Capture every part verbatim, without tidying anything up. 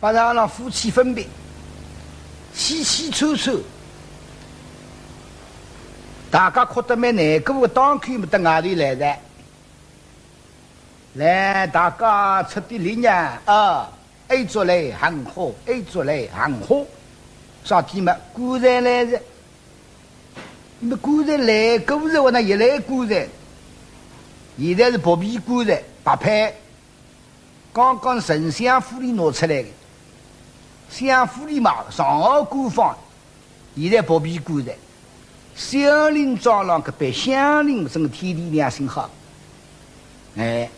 法场浪夫妻分别，凄凄楚楚，大家哭得蛮难过个，当口么到外头来哉。来，大家出点力呀，啊，哎，祝来幸福，哎，祝来幸福。啥体么？棺材来哉。那棺材来过哉，我那也来棺材。现在是薄皮棺材，白坯。 刚刚从相府里拿出来个，相府里嘛，上好官方，现在薄皮棺材。小林庄浪搿班乡邻，真个天地良心好。哎，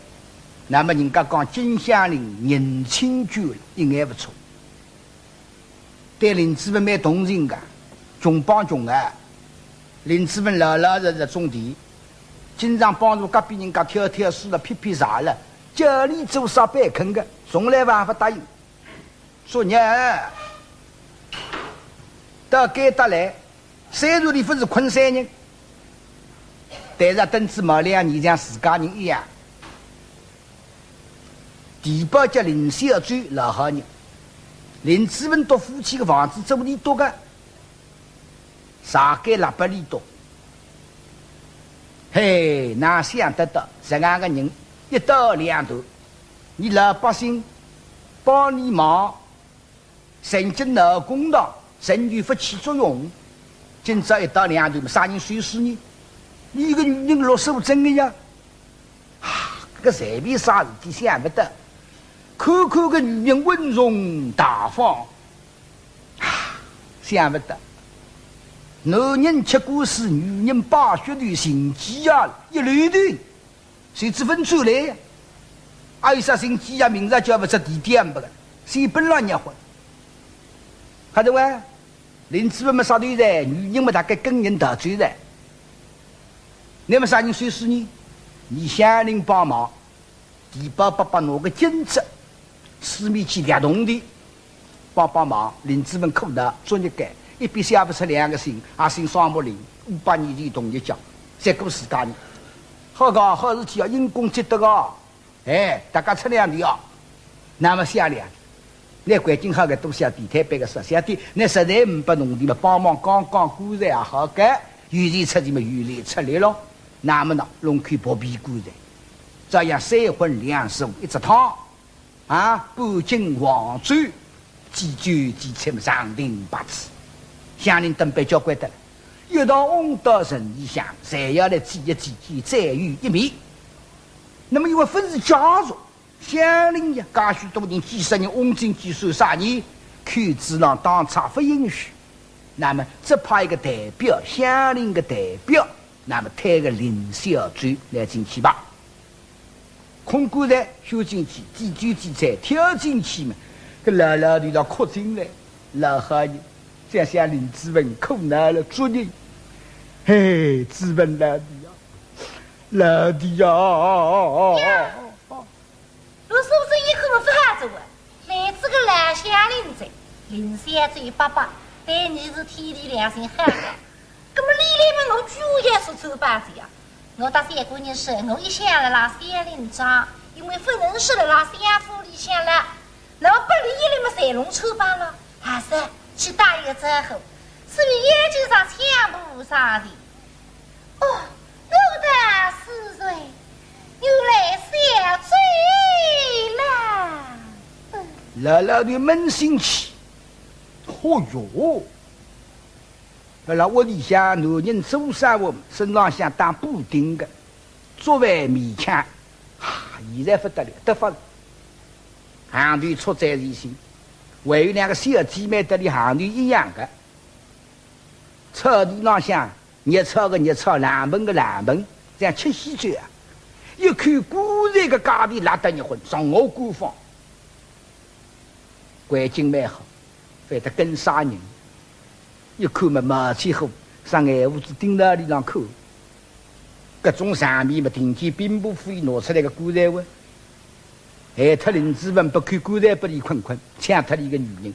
那么人家讲金乡邻人亲眷，一眼勿错。 对林子文蛮同情个，穷帮穷啊。林子文老老实实种地，经常帮助隔壁人家挑挑水了、劈劈柴了，叫俚做啥板肯个，从来勿勿答应。昨日到该搭来，虽然俚勿是昆山人，但是登仔毛两年像自家人一样。 地保叫林小周，老好人。林子文笃夫妻个房子做俚笃个，啥个拉拨俚笃。嘿，哪想得到，实梗个人一刀两断，伲老百姓帮俚忙， 曾经闹公堂，仍旧勿起作用。今朝一刀两断，啥人收尸呢？俚个女人落手真个呀！啊，搿随便啥事体想勿到，看看搿女人稳重大方，啊，想勿到，男人吃官司，女人把血头，寻机啊，一溜头。 谁知分出来呀？阿有啥寻机呀？明朝叫勿出地点勿个，谁本浪热火。还是喂，林子文么杀头哉，女人么大概跟人逃走哉。那么啥人收尸呢？伲乡邻帮忙，地保伯伯拿个金子，市面去掠铜钿， 帮帮忙，林子文苦恼，作孽个，一笔写勿出两个姓，也姓双木林，五百年前同一家，侪过自家人。好个，好事体啊，因公积德个，哎，大家出两钿啊。那么写两钿，那环境好个，多写点，推扳个少写点，那实在呒拨铜钿嘛，帮忙扛扛棺材也好个，有钱出钱嘛，有力出力咯。那么呢，弄口薄皮棺材，照样三荤两素一只汤。 啊，半斤黄酒，几酒几菜么上等八次。乡邻等班交关得了，一道翁到城里向，侪要来祭一祭，再有一面。那么因为勿是家属，乡邻呀，介许多人，几十人，翁进去算啥呢？口子浪当差勿允许。那么只派一个代表，乡邻个代表，那么推个林小周来进去吧。 空棺材收进去，几酒几菜挑进去嘛，搿老老头倒哭进来，老好人，想想林子文苦恼了，作孽。嘿，子文老弟呀，老弟呀！罗素贞一看勿好哉啊， 来仔个老乡邻哉，林小周伯伯，对伲是天地良心好个。葛么俚来么我居然也是穿帮哉呀。我搭三姑娘说，我一向辣辣乡邻庄，因为勿能说辣辣乡府里向了，那么拨俚一来么侪弄穿帮了，还是去打一个招呼，是俚眼睛上抢步上的。 哦，我的是谁？原来小周啦。嗯。老老头扪心气，哦哟，辣辣屋里向男人做生活，身浪向打补丁个，作为勉强，啊，现在勿得了，得法了。行头出在前头，还有两个小姐妹搭俚行头一样个。 草地浪向，热炒个热炒，冷盆个冷盆，像吃喜酒啊。一口棺材个价钿拉得热昏，上好官方。环境蛮好，反得跟啥人？一看么毛起火，啥眼珠子盯牢里浪看。搿种场面么，定见兵部府里拿出来个棺材哇，害脱林子文，拨口棺材拨俚困困，抢脱俚个女人。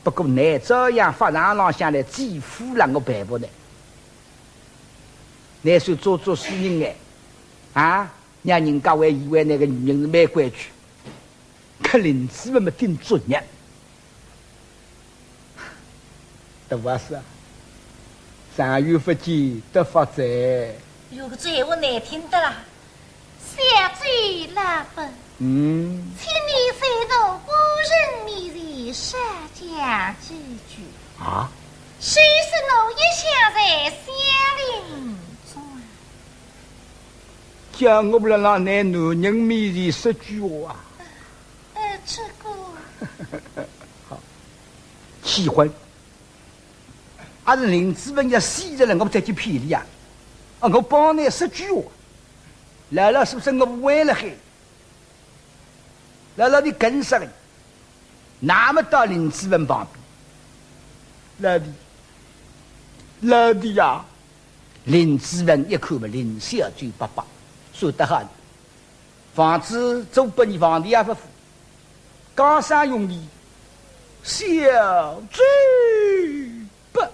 不过倷照样法场浪向来祭夫了，我办不得。倷算做做书人哎，啊，让人家还以为倷个女人是蛮规矩。可林子文么顶作孽，大阿嫂，长远勿见得发哉。有个嘴话难听得啦。小周老伯，嗯。请你在我夫人面前少讲几句。啊？虽说我也想在香林中。叫我辣辣㑚男人面前说句话啊？呃，这个。好。气昏。 阿是林子文要死了，我再去骗俚啊？啊，我帮俚说句话，老老实实我还了海，老老地跟上来，那么到林子文旁边，老弟，老弟呀，林子文一看嘛，林小周伯伯，说得好，房子租拨你，房钿也勿付， 讲啥用的？小周伯，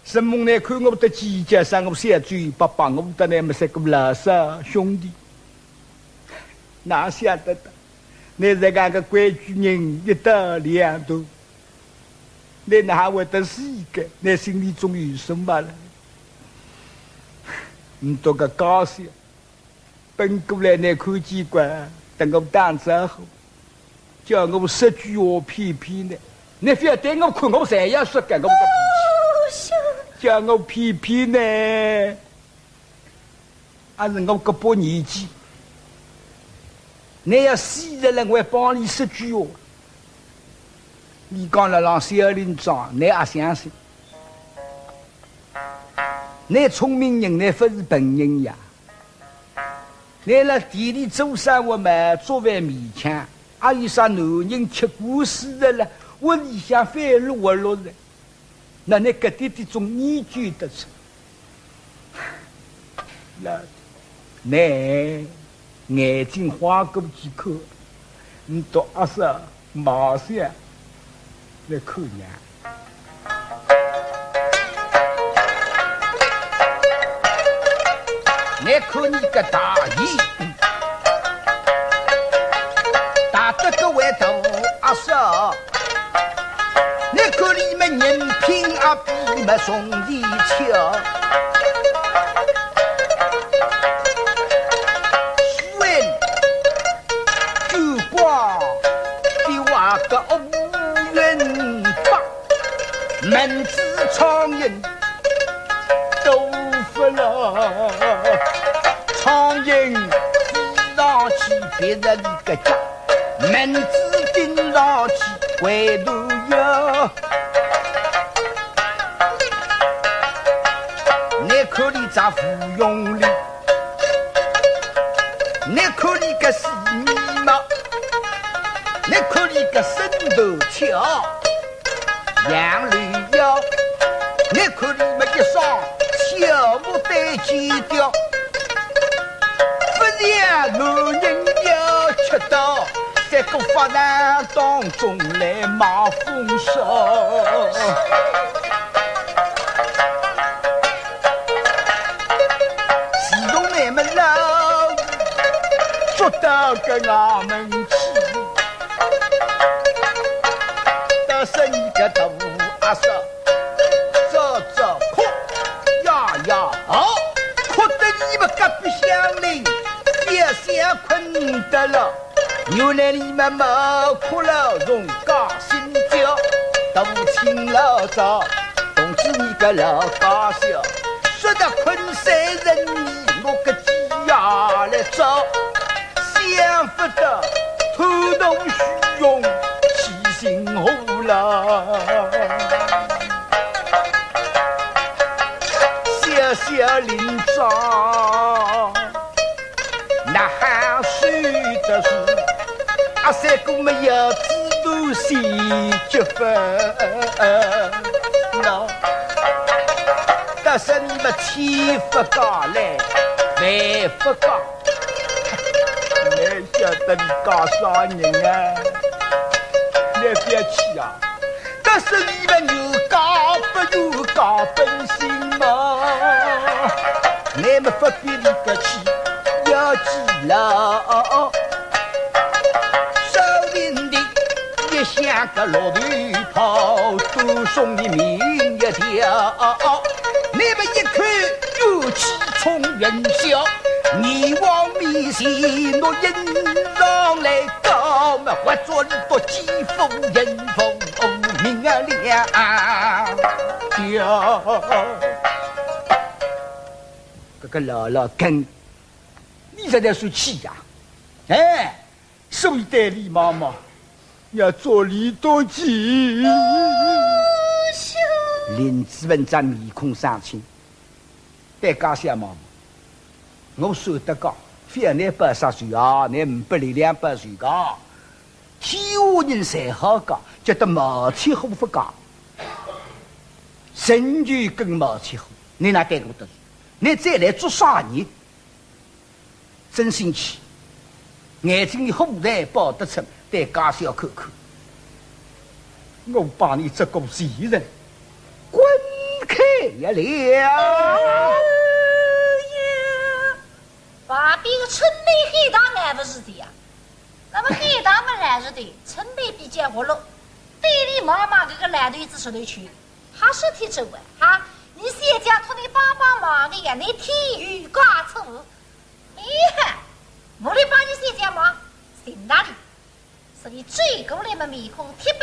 承蒙倷看我得计较，啥我小周伯伯，我搭倷么是个老少兄弟。哪晓得的，倷这样个规矩人一刀两断，倷哪会得死个？倷心里总有数么了。你这个家小， 奔过来，倷看见过，搭我打招呼，叫我说句话骗骗倷。倷覅对我看，我侪要说个，我个脾气。哦，兄。叫我骗骗倷，还是我搿把年纪，倷要死了，我还帮俚说句话。你讲了让小林长，倷也相信。 倷聪明人，倷勿是笨人呀。倷辣店里做生活嘛，作为勉强，还有啥男人吃官司的了，屋里向翻落落的，那倷搿点点总研究得出。那 倷眼睛花过几口，你到阿嫂马上来看娘。倷看你个大爷，大得个位大阿嫂。 倷看俚么人品阿比么从前强，斯文又光，比我个乌云白，蚊子苍蝇都勿了。苍蝇飞上去别人个家， 蚊子叮上去回头摇。倷看俚只芙蓉脸，倷看俚个细眉毛，倷看俚个身段巧。 杨柳腰，倷看俚么一双小牡丹尖腰，勿像男人要吃到，在个发难当中来卖风骚。自从倷么老捉到个衙门去， 但是你个大阿嫂，早早哭呀呀嗷，哭得你们隔壁乡邻也想困得了。原来你们没哭了，从家心焦，大清老早，通知你个老家小，说得困三人里，我个鸡呀来找。 想不到贪图虚荣，起心火了。小小林庄，哪还受得住？阿三哥么要知道是结婚了。但是你们千不敢来，万不敢。 倷晓得你家啥人啊？倷覅气啊！但是你们有家不有家本性嘛，倷们不必那个气，要记牢。少林的一像个绿豆泡，多送你命一条。你们一口怨气冲云霄，你往面前我迎上来高嘛，我做你多欺负人奉命啊了。搿个老老根，你实在是气呀！哎， 所以对李妈妈要做你多气。林子文只面孔生青，对家小妈妈，我说得讲，非要你报啥仇啊，你唔拨力量报仇个。天下人侪好讲，叫得毛七虎勿讲。神就跟毛七虎，你哪对我得罪？你再来做啥人？ 真生气，眼睛里火才爆得出，对家小看看。我把你这个贱人滚开呀了！哎呀，旁边个春梅喊打也勿是的呀，那么喊打么来是的，春梅比较活络，对李妈妈搿个老头子说头去，还是挺真话哈。你小姐托你帮帮忙的呀，你添油加醋。 哎呀，我来帮你小姐忙，行哪里？是你转过来么面孔铁板。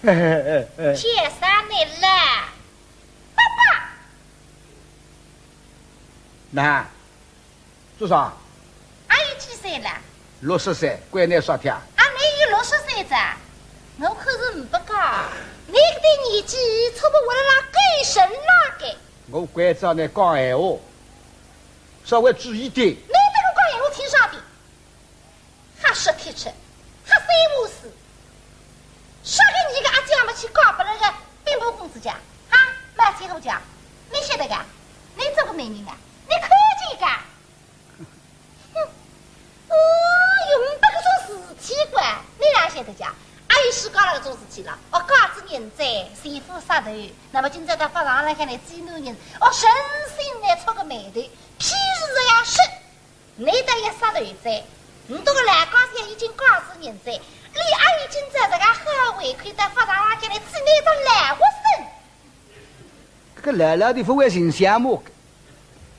哼，天生你了，爸爸。那，做啥？阿有几岁了？六十岁，关你啥体啊？阿你有六十岁哉？我可是唔不讲，你个年纪差不多了啦，够神那个。我关照你讲闲话。 稍微注意点。你对我讲闲话听啥的？瞎说天吃，瞎三胡四。啥个你个阿姐么去嫁拨了个兵部公子家，哈，毛七虎家，你晓得个？你做个媒人啊？你看见个？哼，哦哟，没搿种事体个，你哪晓得个？阿有世界浪搿种事体了，哦，假子人哉，前夫杀头，那么今朝到法场浪向来见男人，哦，存心来触个霉头， 譬如这样说，你倒要杀头哉，你这个老家小已经告诉人哉，你阿已经在这个好胃口到法场上去来吃你的老活参。搿个老老的勿会寻相骂个，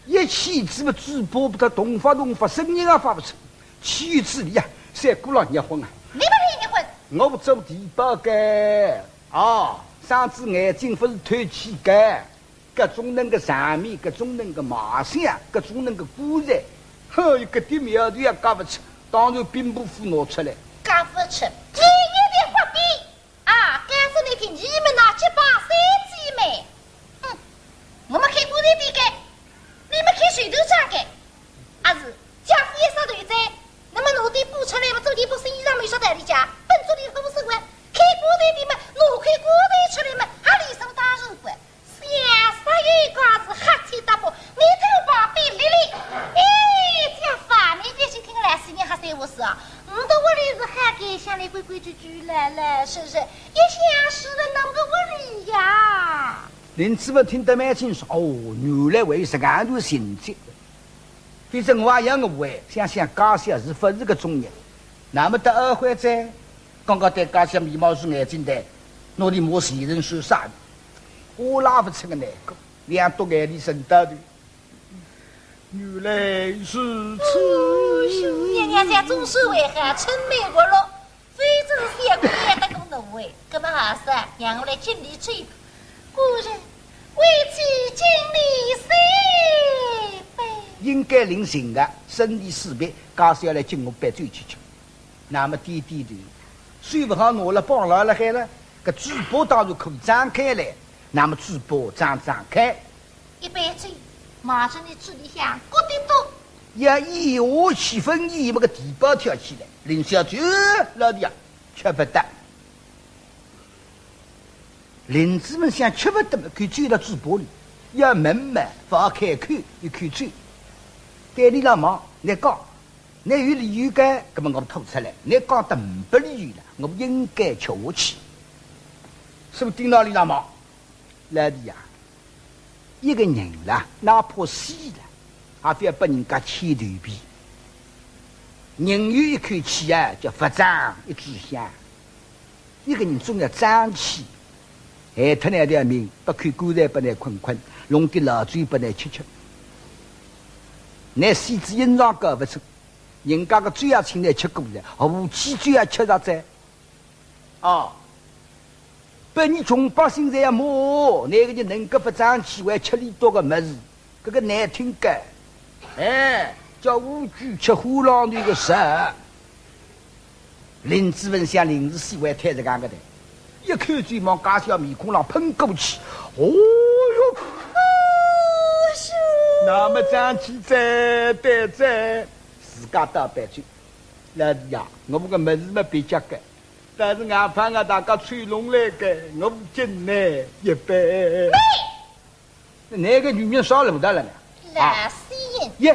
一气之么嘴巴不得动发动发，声音也发不出，气之里啊，像鼓浪热昏啊。你不是热昏？我做地保个啊，双子眼睛勿是透气个。 各种能个场面，各种能个卖相，各种能个棺材，哼，一个点苗头也轧勿出，当然兵部府拿出来。轧勿出，第一点发兵啊，告诉你听，你们那结拜三姐妹，哼，我们开棺材店个，你们开绸头厂个，阿是，姐夫也杀头哉，那么拿点布出来嘛，做件布新衣裳嘛，有啥道理讲？本族里好生活，开棺材店嘛，拿块棺材出来嘛，还理所当然个。 小煞有介是瞎七搭八，你头旁边立立。哎，姐夫啊，你别去听老实人瞎三胡四啊，我的屋里是好该，乡里规规矩矩，老老实实，一向是了那个屋里呀。林子文听得蛮清爽，哦，原来还有这样一段情节。 反正我也要误会，想想家小是勿是个中人。那么到二回哉，刚刚对家小眉毛竖眼睛的，拿伊骂前人算啥呢？我拉勿出个难过，两朵眼泪顺到头。原来如此。哎呦，娘娘家总算还好，春梅活络， 非正是小姑娘得过侬哎，搿么还是让我来敬你这一杯。果然，为妻敬你三杯。应该领情个，生理四杯，家小来敬我杯酒去吃。那么点点头，手勿好拿了，绑牢了海了，搿嘴巴当然可以张开来，那么嘴巴张张开。 一杯酒，马上你嘴里向咕滴嘟。要一下去分一么个地保跳起来，林小姐，老弟啊，吃勿得。林子文想吃勿得么，口酒到嘴巴里，要问么，勿好开口，一口酒。对李老毛，你讲，你有理由个，搿么我吐出来，你讲得没理由了，我应该吃下去。是勿是顶牢李老毛？ 老弟呀，一个人啦，哪怕死了，也覅拨人家牵头皮。人有一口气啊，叫勿争一炷香。一个人总要争气，害脱㑚条命，拨口棺材拨㑚困困，弄点老酒拨㑚吃吃。㑚死仔阴阳搞勿清，人家个酒也请㑚吃过了，何其酒也吃着哉。 哦，拨伲穷百姓侪要骂，㑚个人能够勿争气，还吃俚笃个物事，搿个难听个。哎，叫乌龟吃虎狼头个事。林子文想林子喜会推着讲个的，一口酒往介小面孔浪喷过去，哦哟！那么争气哉，对哉，自家倒杯酒。老弟呀，我们个物事么别家个， 但是外派啊，大家吹拢来个，我敬㑚一杯。呒！㑚个女人啥路道了呢？老仙人，耶，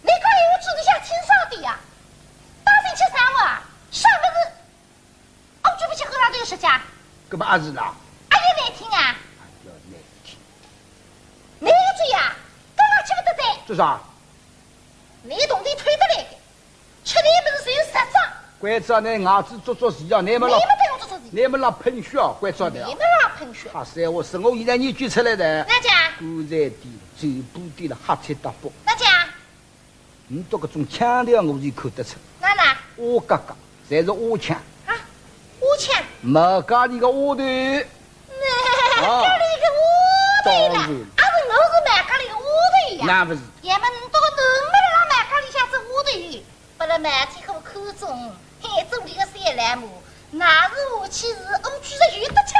倷讲闲话嘴里向清爽点呀。当心吃生活啊，啥物事？哦，对勿起，后浪头有说家。搿么阿是啦？哎呀，难听啊！哎呀，难听。倷个嘴呀，刚刚吃勿得罪。做啥？倷铜钿偷得来个。 吃倷物事侪有实账。关照㑚牙齿做做事啊，倷么老，倷么对我做做事。倷么老喷血啊，关照㑚啊。倷么老喷血。吓死我，是我现在研究出来的。哪讲？棺材店、酒吧店了，瞎七搭八。哪讲？倷笃搿种腔调我就看得出。哪哪？乌嘎嘎，侪是乌腔。啊，乌腔？毛家里个丫头。 啊，家里个丫头啦，当然。啊，是我是卖家里个丫头呀。那不是。要么倷笃个囡儿辣卖家里向做丫头，拨了媒体户看中，嘿，做俚个小老母，那是下去是乌龟是有得吃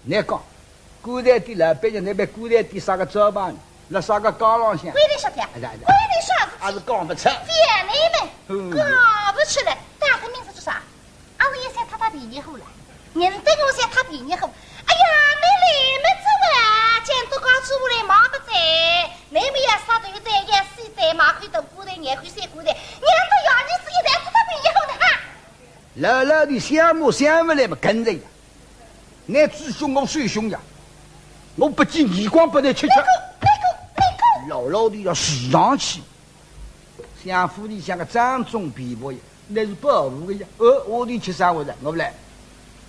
嘞。倷讲，棺材店老板娘，倷别棺材店啥个招牌呢？ 辣啥个街浪向？关倷啥体啊？哎呀，哎呀。关倷啥事体？还是讲勿出。覅倷问，嗯。讲勿出来，打个名字做啥？阿是也想讨讨便宜货啦？人对我想讨便宜货。哎呀，倷来么子哇，讲到讲出来忙勿得，倷么要杀头哉，要死哉，买口大棺材，廿口小棺材，让到爷儿子一代讨讨便宜货呢哈。老老的想么想勿来么跟着呀。 倷嘴凶我手凶呀，我不计耳光拨倷吃吃。倷讲，倷讲，倷讲。老老的要气上去，相府里向个掌中皮包呀，那是保护的呀。呃，我的吃啥我的，我不来，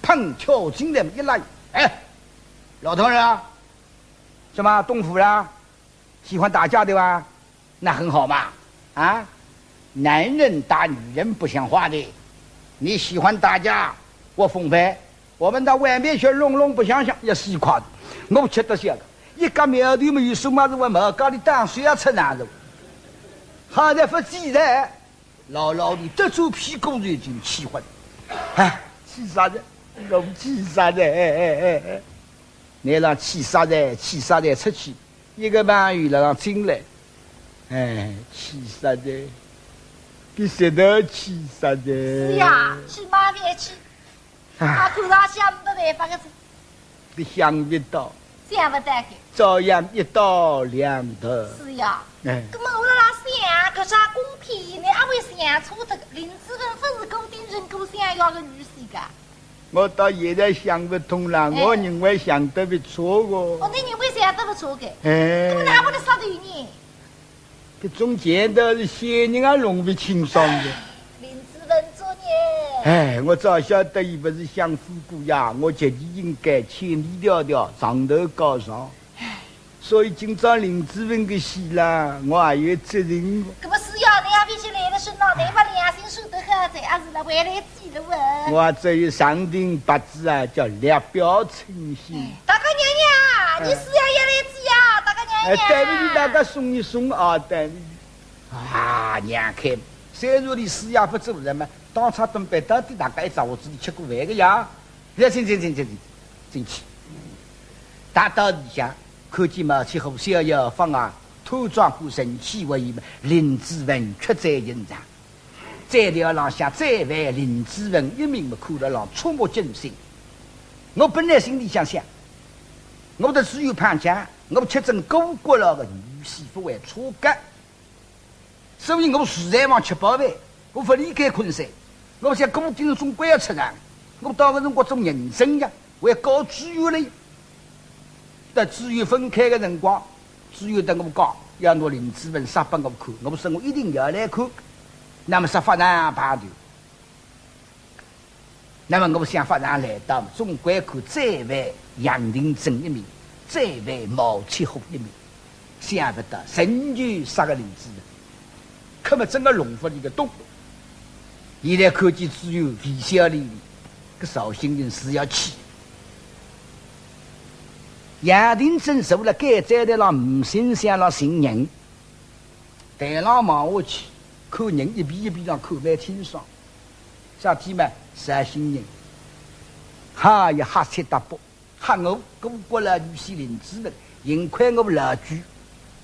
砰，跳进来一拉，哎，老头儿啊，怎么动武啦？喜欢打架对吧？ 那很好嘛，啊，男人打女人不像话的，你喜欢打架，我奉陪，我们到外面去弄弄不想想也是一块的。我吃得消个，一个苗头么有数嘛是我毛家里打水也吃难受，好在不记得，老老的得罪屁股就已经气昏，哎，气煞哉，我气煞哉，哎哎哎哎，你让气煞哉，气煞哉出去。 一个朋友辣浪进来，哎，气煞哉，比石头气煞哉。是呀，是嘛，别气。啊。啊，看上去也没得办法个哉。你想不到，想不到个。照样一刀两断。是呀。哎。那么我辣浪想，搿只公批，倷阿会想错脱个，林子文勿是顾鼎臣顾想要个女婿个。 我到现在想不通了，哎。我认为想得不错哦。哦，倷认为想得不错个。哎。那么哪会得杀头呢？搿种钱倒是仙人也弄不清爽的。林子文作孽。哎，我早晓得伊不是享富贵呀，我绝对应该千里迢迢上头告状。 所以今朝林子文个死啦，我也有责任。搿么是呀，倷也勿去来了，是喏，倷把良心说得好哉，还是来回来记录啊。我这一上庭八字啊，叫略表称心。哎，大家娘娘，哎。你是呀，也来记呀，大家娘娘。哎，对不起，大家松一松啊，对不起。啊，娘看，虽然你死也不做人嘛，当差准备到底大家一只屋子里吃过饭个呀。 来，请，请，请，请，请去。踏到里向，看见毛七虎逍遥法外，端庄过神气威仪嘛，林子文屈指一算。斩条浪向斩犯林子文一名嘛，看了浪触目惊心。我本来心里想想，我的只有潘家，我吃准顾阁老个女婿勿会错个。 所以我实在望吃饱饭，我勿离开昆山。我想顾鼎臣总归要出场，我到搿辰光做人证呀，我要告知县了。到知县分开个辰光，知县搭我讲，要拿林子文杀拨我看，我说我一定要来看。那么说法场排队，那么我想法场来到，总归看再会杨廷珍一面，再会毛七虎一面，想不到仍旧杀个林子文，那么真个弄勿里个懂。现在看见只有微笑哩哩，搿绍兴人是要气。杨廷珍坐了该站台浪，唔心想了寻人。 台浪望下去，看人一遍一遍浪看蛮清爽。啥体嘛？绍兴人。哈呀，瞎七搭八，吓我，我国老女婿林子文，幸亏我老鬼。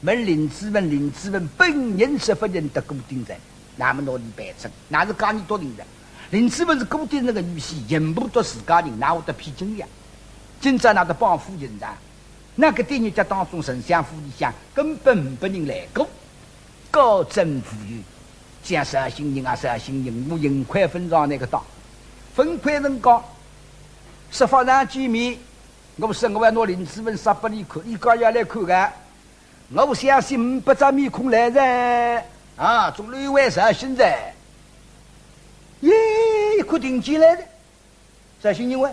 问林子文，林子文本人是勿认得顾鼎臣，那么拿俚办成，那是假人笃定哉。林子文是顾鼎臣个女婿，认勿得自家人，哪会得骗真呀？今朝哪得帮夫人哉？ 那个点日脚当中，丞相府里向根本呒拨人来过，高枕无忧。讲绍兴人啊，绍兴人，我幸亏勿上倷个当。勿亏人讲，说法场见面，我说我要拿林子文杀拨俚看，俚讲要来看个，我相信呒拨张面孔来哉，啊，总归为绍兴哉。耶，一看定见来哉。 绍兴人喂，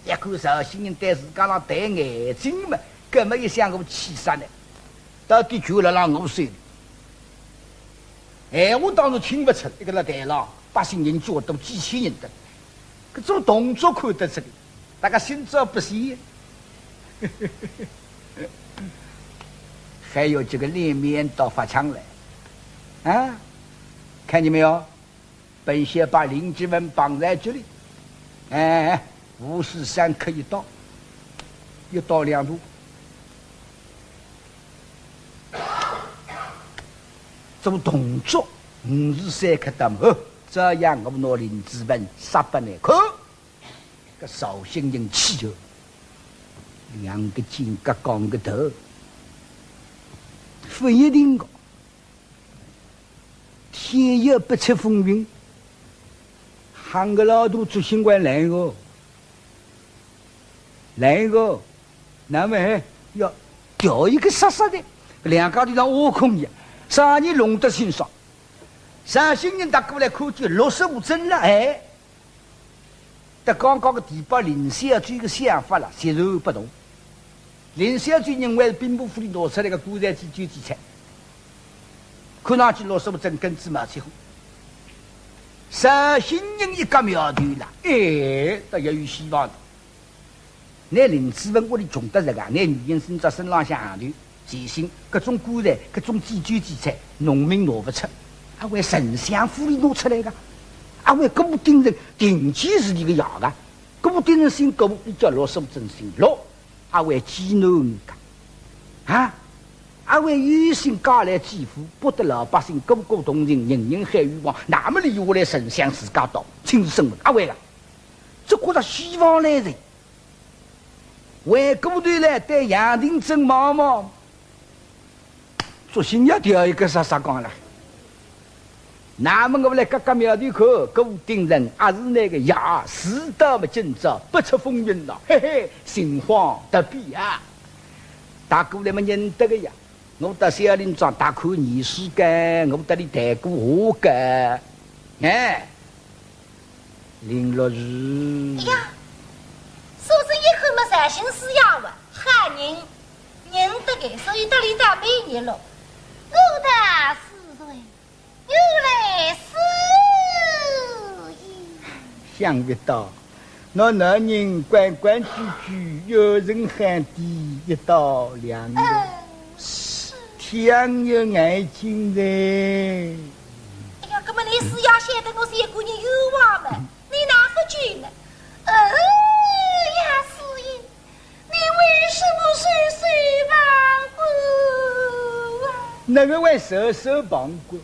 一看绍兴人对自家浪抬眼睛嘛，搿么一想我气煞呢，到底就辣辣我手里。闲话当然听勿出，一个辣台浪，百姓人叫得几千人的，搿种动作看得出的，大家心照不宣。还有这个脸面倒发抢来，啊，看见没有？ 本县把林子文绑在这里，哎，午时三刻一刀，一刀两断。做动作，午时三刻到，哦，照样我拿林子文杀拨倷看。搿绍兴人气哦，两个肩胛扛个头，勿一定个。 天有不测风云，喊个老大做新官来个，来个，那么还要调一个杀杀的，两家头像挖空一样，啥人弄得清爽？绍兴人踏过来看见陆素贞了，哎， 搭刚刚个地保林小姐个想法了，截然不同。林小姐认为是兵部府里拿出来个棺材祭酒祭菜，看上去陆素贞跟仔毛七虎。绍兴人一个苗头了，哎，倒也有希望的。拿林子文屋里穷得着个，拿女人身着身浪向行头， 全信搿种棺材，搿种祭酒祭菜，农民拿勿出，阿会丞相府里拿出来个？阿会顾鼎臣定期是俚个爷个？顾鼎臣姓顾，俚叫陆素贞姓陆，阿会寄囡个？啊？阿会有心嫁来济富，博得老百姓个个同情，人人喊冤枉，那么俚下来丞相自家当，亲自审问，阿会个？只觉着希望来哉。 回过头来对杨廷珍望望，作兴要调一个杀杀讲了。那么我来轧轧苗头看，顾鼎臣阿是倷个爷，是倒么今朝不测风云了，嘿嘿，心慌得比啊。踏过来么认得个呀，我到小林庄踏过年书个，我搭俚谈过话个，哎。 林陆氏。哎呀，素贞一看么绍兴师爷哇，好人，认得个，所以搭俚打美日咯。我道是谁？原来是你。想不到，倷男人规规矩矩，有人喊的一刀两断。嗯，是。天有眼睛哉。 哎呀，搿么倷师爷晓得我是一个人冤枉么？倷哪勿救呢？哎呀，师爷，你为什么袖手旁观啊？哪个会袖手旁观？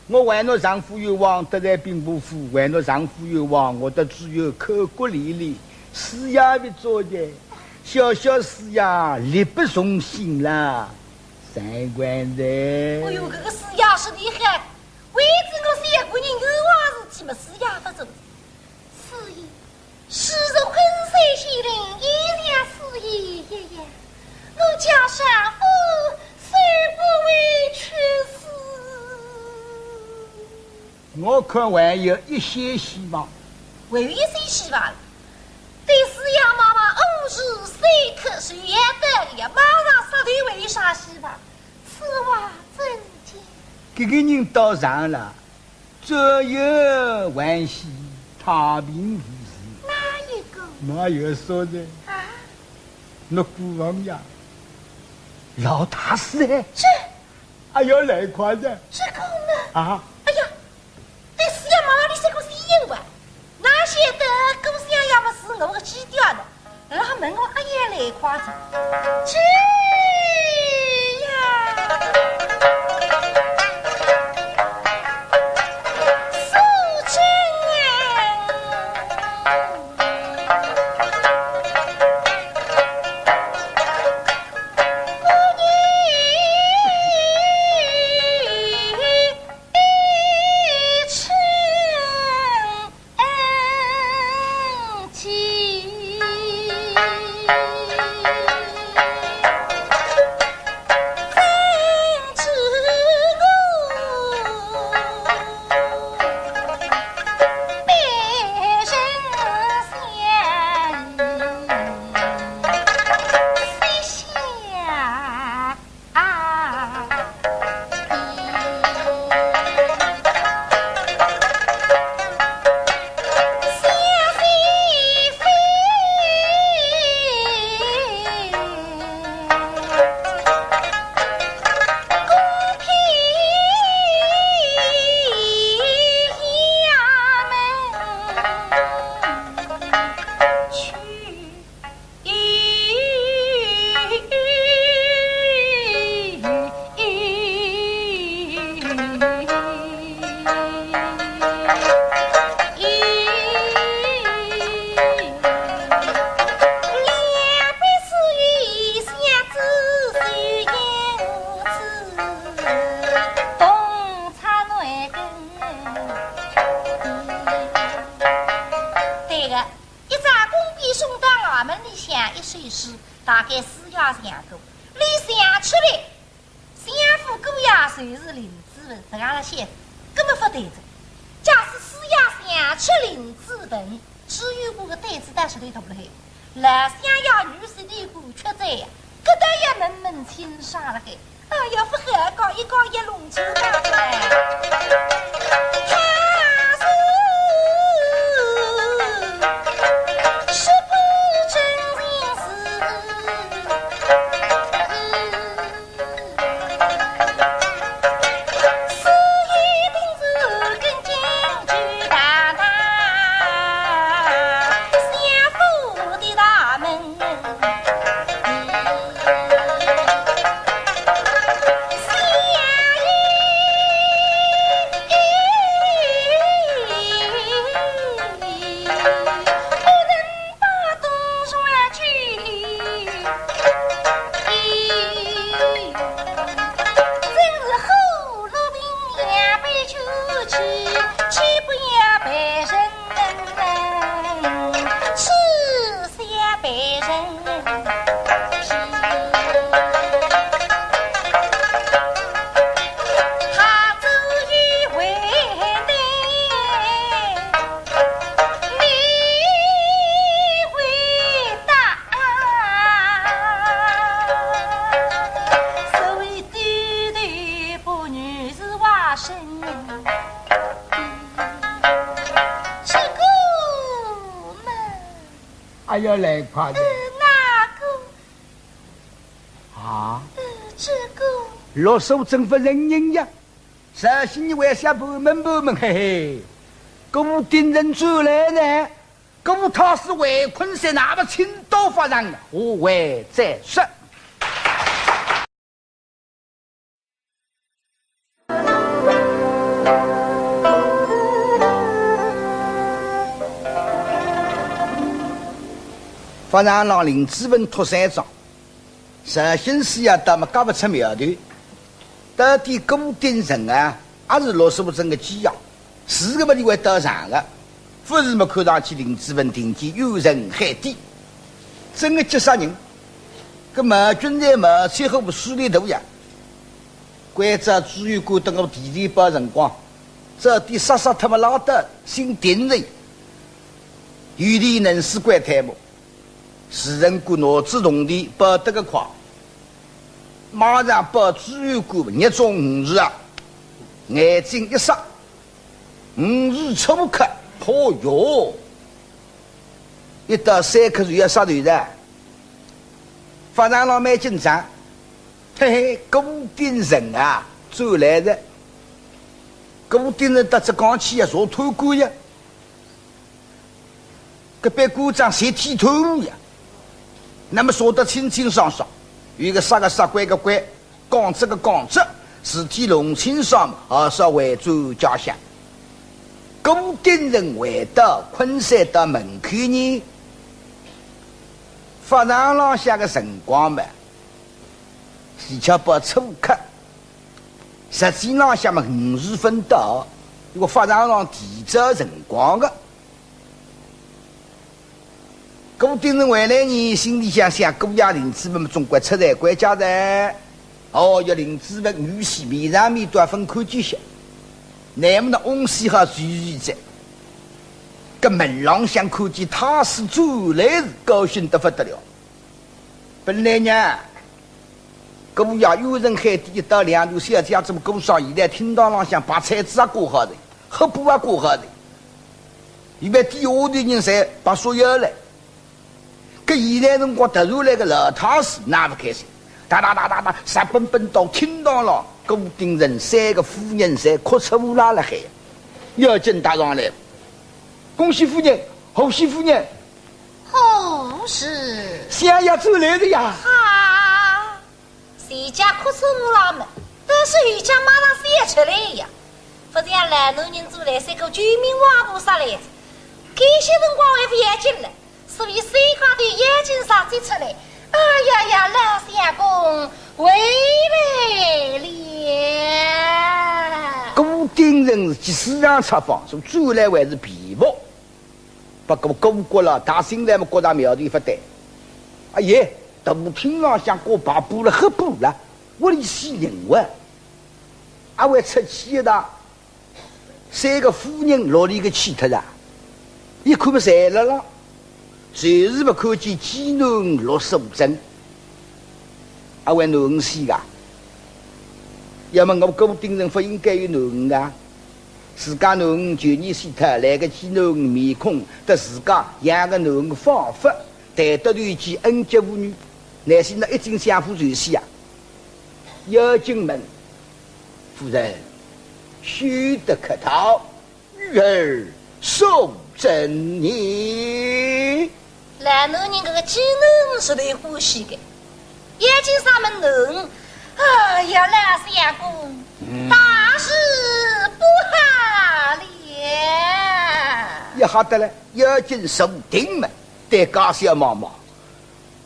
我为倷丈夫冤枉，得罪兵部府，为倷丈夫冤枉，我倒只有口角连连，师爷勿做的，小小师爷力不从心啦。 三观的。哎哟，搿个师爷是厉害，为仔我是一个人冤枉事体么，师爷勿做。师爷，昔日昏山谢灵，也像师爷一样，我家丈夫虽不为屈死。我看还有一些希望。还有一些希望？对师爷妈妈五十三刻是要得个呀，马上杀头还有啥希望？此话怎讲？搿个人倒长了，左右还喜，太平无事。哪一个？哪有说的？啊？那孤王呀，老大是哎。这哎呀，来快哉！这个呢？啊？哎呀，对师爷妈妈，你是个死人吧？哪晓得姑娘也不是我个基调的，然后问我阿要来快哉。这呀，苏贞。对个，一只弓匕送到衙门里向一首诗，大概师爷想过，伊想出来，相府姑爷就是林子文，实梗浪想，根本勿对哉。假使师爷想出林子文，朱元璋个胆子倒是头大了海。老相爷女婿的官缺哉呀，搿倒要问问清爽了海。 哎呀，勿好讲，一讲一弄就讲出来。他是是不真情是，是一定是跟进去大大相府的大门。 这个嘛。哎呀，来快点。呃，哪个？啊？呃，这个。陆素贞勿承认呀。绍兴人为啥半问半问，嘿嘿。顾鼎臣转来呢？顾太师回困山，那么请到法场，下回再说。 法场浪林子文托三桩，绍兴师爷倒么轧勿出苗头，到底顾鼎臣啊，还是陆素贞个寄爷？ 是个么，伊会到场个，勿是么，看上去林子文定见冤沉海底。真个急煞人，搿毛俊才毛才好勿势利大呀。关照朱元璋等我提前报辰光，这点杀杀脱么拉倒，心定了。有点能事关太末，自然个脑子动的跑得个快，马上跑仔过，日中午时啊，眼睛一眨，午时初刻，嚯哟，一到三刻就要杀头哉。法场浪蛮紧张，嘿嘿，顾鼎臣啊，转来哉。顾鼎臣搭只讲起啊，坐探官呀，搿班官长侪剃头呀，那么说得清清爽爽，有个杀个杀，关个关，讲这个讲这，事体弄清爽，还是要回转家乡。顾鼎臣回到昆山的门口呢，法场浪向个辰光嘛，是恰好初刻，实际浪向嘛，午时勿到，因为法场浪提早辰光个。顾鼎臣回来呢，心里想想，姑爷林子文总归出来回家哉。哦，要林子文女婿面上面都要分看见些，那么呢，翁婿好聚聚哉。搿门浪向看见太师转来是高兴得不得了。本来呢，姑爷冤沉海底一刀两段小姐，怎么顾上现在厅堂浪向白菜子也挂好的，黑布也挂好的，伊们底下头人侪白束腰了。搿现在辰光突然来个老太师，那勿开心，哒哒哒哒哒，直奔奔到厅堂浪，顾鼎臣三个夫人侪哭出乌拉了海，要紧踏上来，恭喜夫人，贺喜夫人，贺喜。相爷转来了呀。哈，谁家哭出乌拉么？但是有家马上笑出来呀。不像老男人转来，像个救命王菩萨来着。搿歇辰光还勿要紧了，所以手高头眼睛上接出来，哎呀呀，老相公回来了。顾鼎臣是即时上插方，说转来还是便服。 不过顾阁老踏进来么觉着苗头勿对。哎耶，大厅浪向挂白布了，黑布了，屋里死人哇！阿会出气的，三个夫人落里个气脱啊！一看么侪辣浪，就是勿看见寄囡儿陆素贞。 阿会囡儿死个？要么我顾鼎臣勿应该有囡儿啊？自家囡儿旧年死脱，来个寄囡儿面孔，搭自家养个囡儿仿佛谈得投机，恩结父女，乃是那一径相互传戏啊。要紧问，夫人，休得客套。 女儿素贞呢？老男人搿个寄囡儿是最欢喜的，眼睛上么囡儿，哎呀，老相公，嗯。大事不好了。也吓得了，要紧坐定么，对家小望望。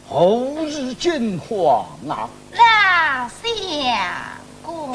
何事惊慌啊？老相公。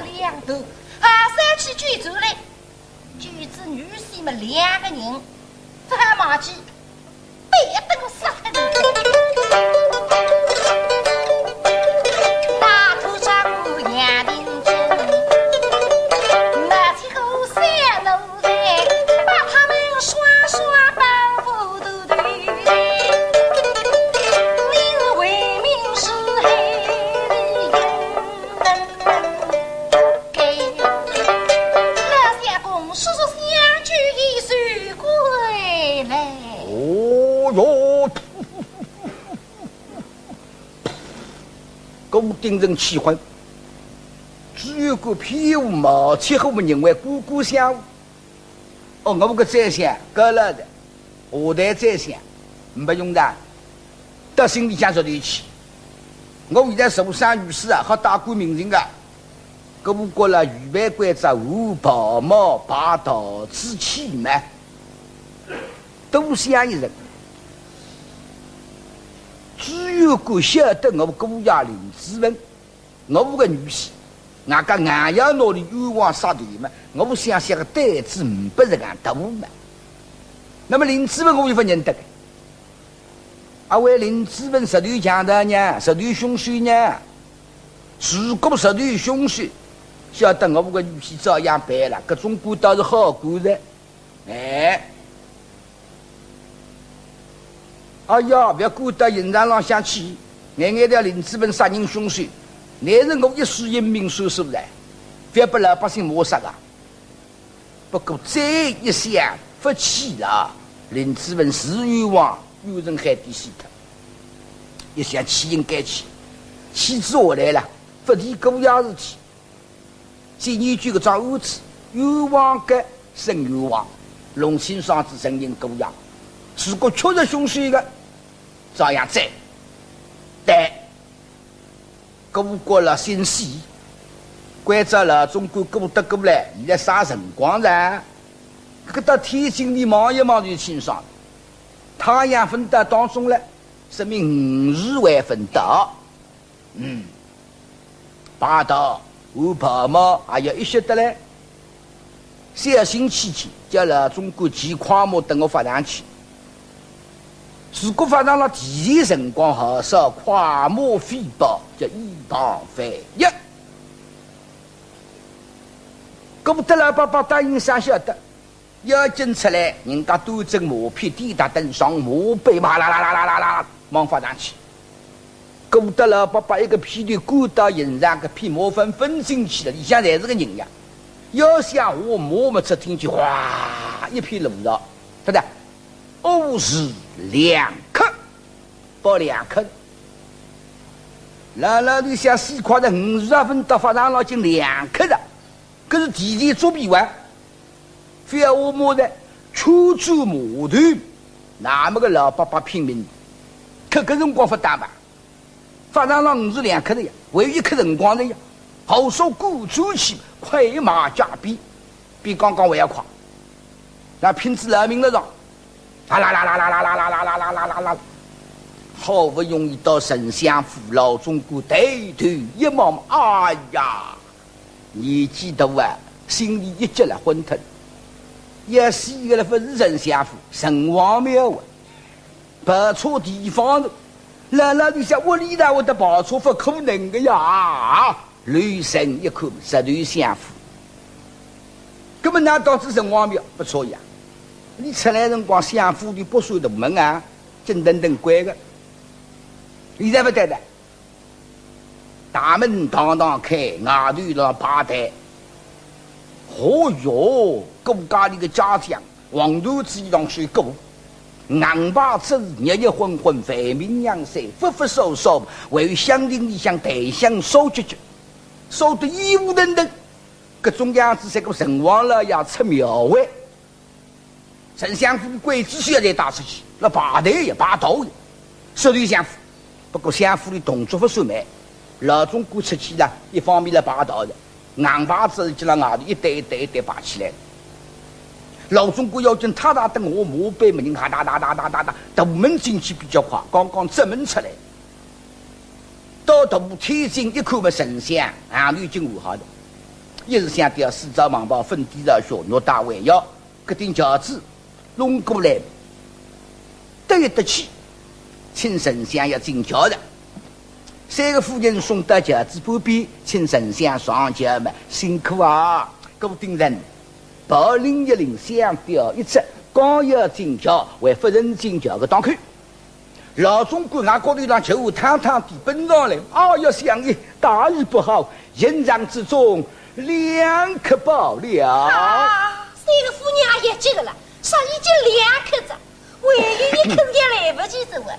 两头，还是要去救转来。救仔女婿么两个人，勿好忘记，板凳杀脱。大头丈夫杨廷铮，那些个小奴才，把他们耍耍扮糊涂头。你是为民除害的人。 老相公，速速相救，以救归来。哦哟，顾鼎臣气昏，只有个屁股毛，气呼么认为官官相护。哦，我个宰相，够了的。 下台宰相，没用的，到心里向受气。我现在受伤于世啊，好大官名人啊。搿我觉了预备关照，换袍帽，拜道之气嘛，多想一层。只有个晓得我姑爷林子文， 我个女婿，外加硬要拿俚冤枉杀头嘛，我想想个胆子呒不实梗大嘛。那么林子文我又勿认得个，阿为林子文实头强盗呢，实头凶手呢？如果实头凶手，晓得我个女婿照样办了，搿种官倒是好官哉。 哎，哎呀，覅管到刑场浪向去，眼眼条林子文杀人凶手，乃是我一世英名算数哉，覅拨老百姓骂杀啊。不过再一想，勿去了，林子文是冤枉，冤沉海底死脱。一想去应该去，去仔下来了，勿提姑爷事体。 先研究搿桩案子，冤枉个伸冤枉，弄清爽仔承认姑爷。如果确实凶手个，照样斩。对，顾阁老心细，关照老总管顾德过来，现在啥辰光哉？搿个到天津里望一望就清爽了。太阳朆到当中了，说明午时还朆到。 嗯，拜道、换袍帽还要一歇得嘞。小心起见，叫老总管骑快马等我法场去。如果法场浪提前辰光好，少快马飞豹，叫以防万一。顾德老伯伯答应声晓得， 要紧出来，人家端正马匹，抵搭登上马背嘛，啦啦啦啦啦啦啦，往法场去。顾德老伯伯一个屁股滚到刑场，搿匹马翻翻进去了，里向侪是个人呀。要想下马么，只听见哗一片乱吵，对不对？午时两刻，报两刻。老老头想死快哉，午时也朆到，法场浪已经两刻了。 搿是提前作弊哇！覅下马哉，全转马头，那么个老伯伯拼命，搿个辰光勿打吧？法场浪午时两刻哉呀，还有一刻辰光哉呀，好说赶转去，快马加鞭，比刚刚还要快。那拼仔老命了上，啦啦啦啦啦啦啦啦啦啦啦啦啦啦，好不容易到丞相府，老总管抬头一望，哎呀！ 年纪大啊，心里一急了，昏脱。要死个了，勿是丞相府，城隍庙啊，跑错地方了。老老头想，屋里哪会得跑错，勿可能个呀！留神一看，实头相府。搿么哪到仔城隍庙？勿错呀，伊出来辰光，相府里北山大门啊，紧腾腾关个。现在勿对了， 大门堂堂开，外头辣排队。哦哟，顾家里个家将，黄缎子衣裳穿过，硬牌子，热热昏昏，万民仰首，忽忽烧烧，还有香亭里向檀香烧结结，烧得烟雾腾腾。搿种样子，像个城隍老爷出庙会。 丞相府刽子手侪带出去，辣排队呀，排道呀，实头相府。不过相府里动作勿算慢，老总管出去了，一方面辣排道的，硬牌子就辣外头一对一对一对排起来。老总管要紧踏踏等下马背么人哈哒哒哒哒哒哒，大门进去比较快，刚刚正门出来。到大天井一看么丞相，行头已经换好了。一是想到四朝蟒袍，粉底朝靴，玉带围腰，搿顶轿子弄过来，得一得气，请丞相要进轿了。三个夫人送到轿子旁边，请丞相上轿嘛，辛苦啊，顾鼎臣。袍领一领，香吊一掣，刚要进轿，还勿曾进轿个当口， 老总管外高头浪就探探地奔上来，啊呀，相爷，大事不好，营帐之中两刻爆了。啊，三个夫人也急个了，啥已经两刻哉，还有一刻也来勿及哉哇。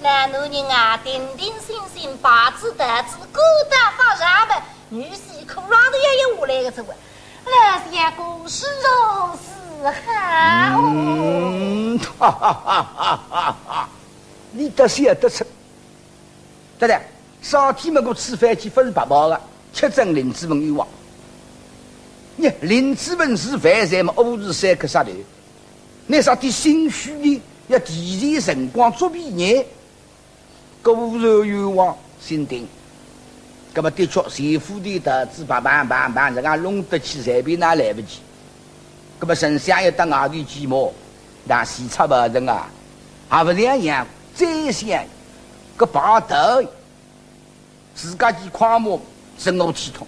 老男人啊，定定心心，排仔道子，顾得法场么，女婿可让得要要下来个哉哇。 老相公是如此好。嗯，哈哈哈哈哈哈！你倒笑得出。对了，啥体么个吃饭去勿是白跑个，吃准林子文冤枉。你林子文是犯罪么，屙屎三刻杀头，那啥体心虚呢？要提前辰光作弊呢？ 果然冤枉，心定。葛么的确，前夫的道子，砰砰砰砰，人家弄得去，随便哪来勿及。葛么丞相一到外头去么，那西察大人啊，也勿两样，宰相，搿把头，自家去快马，真个体统。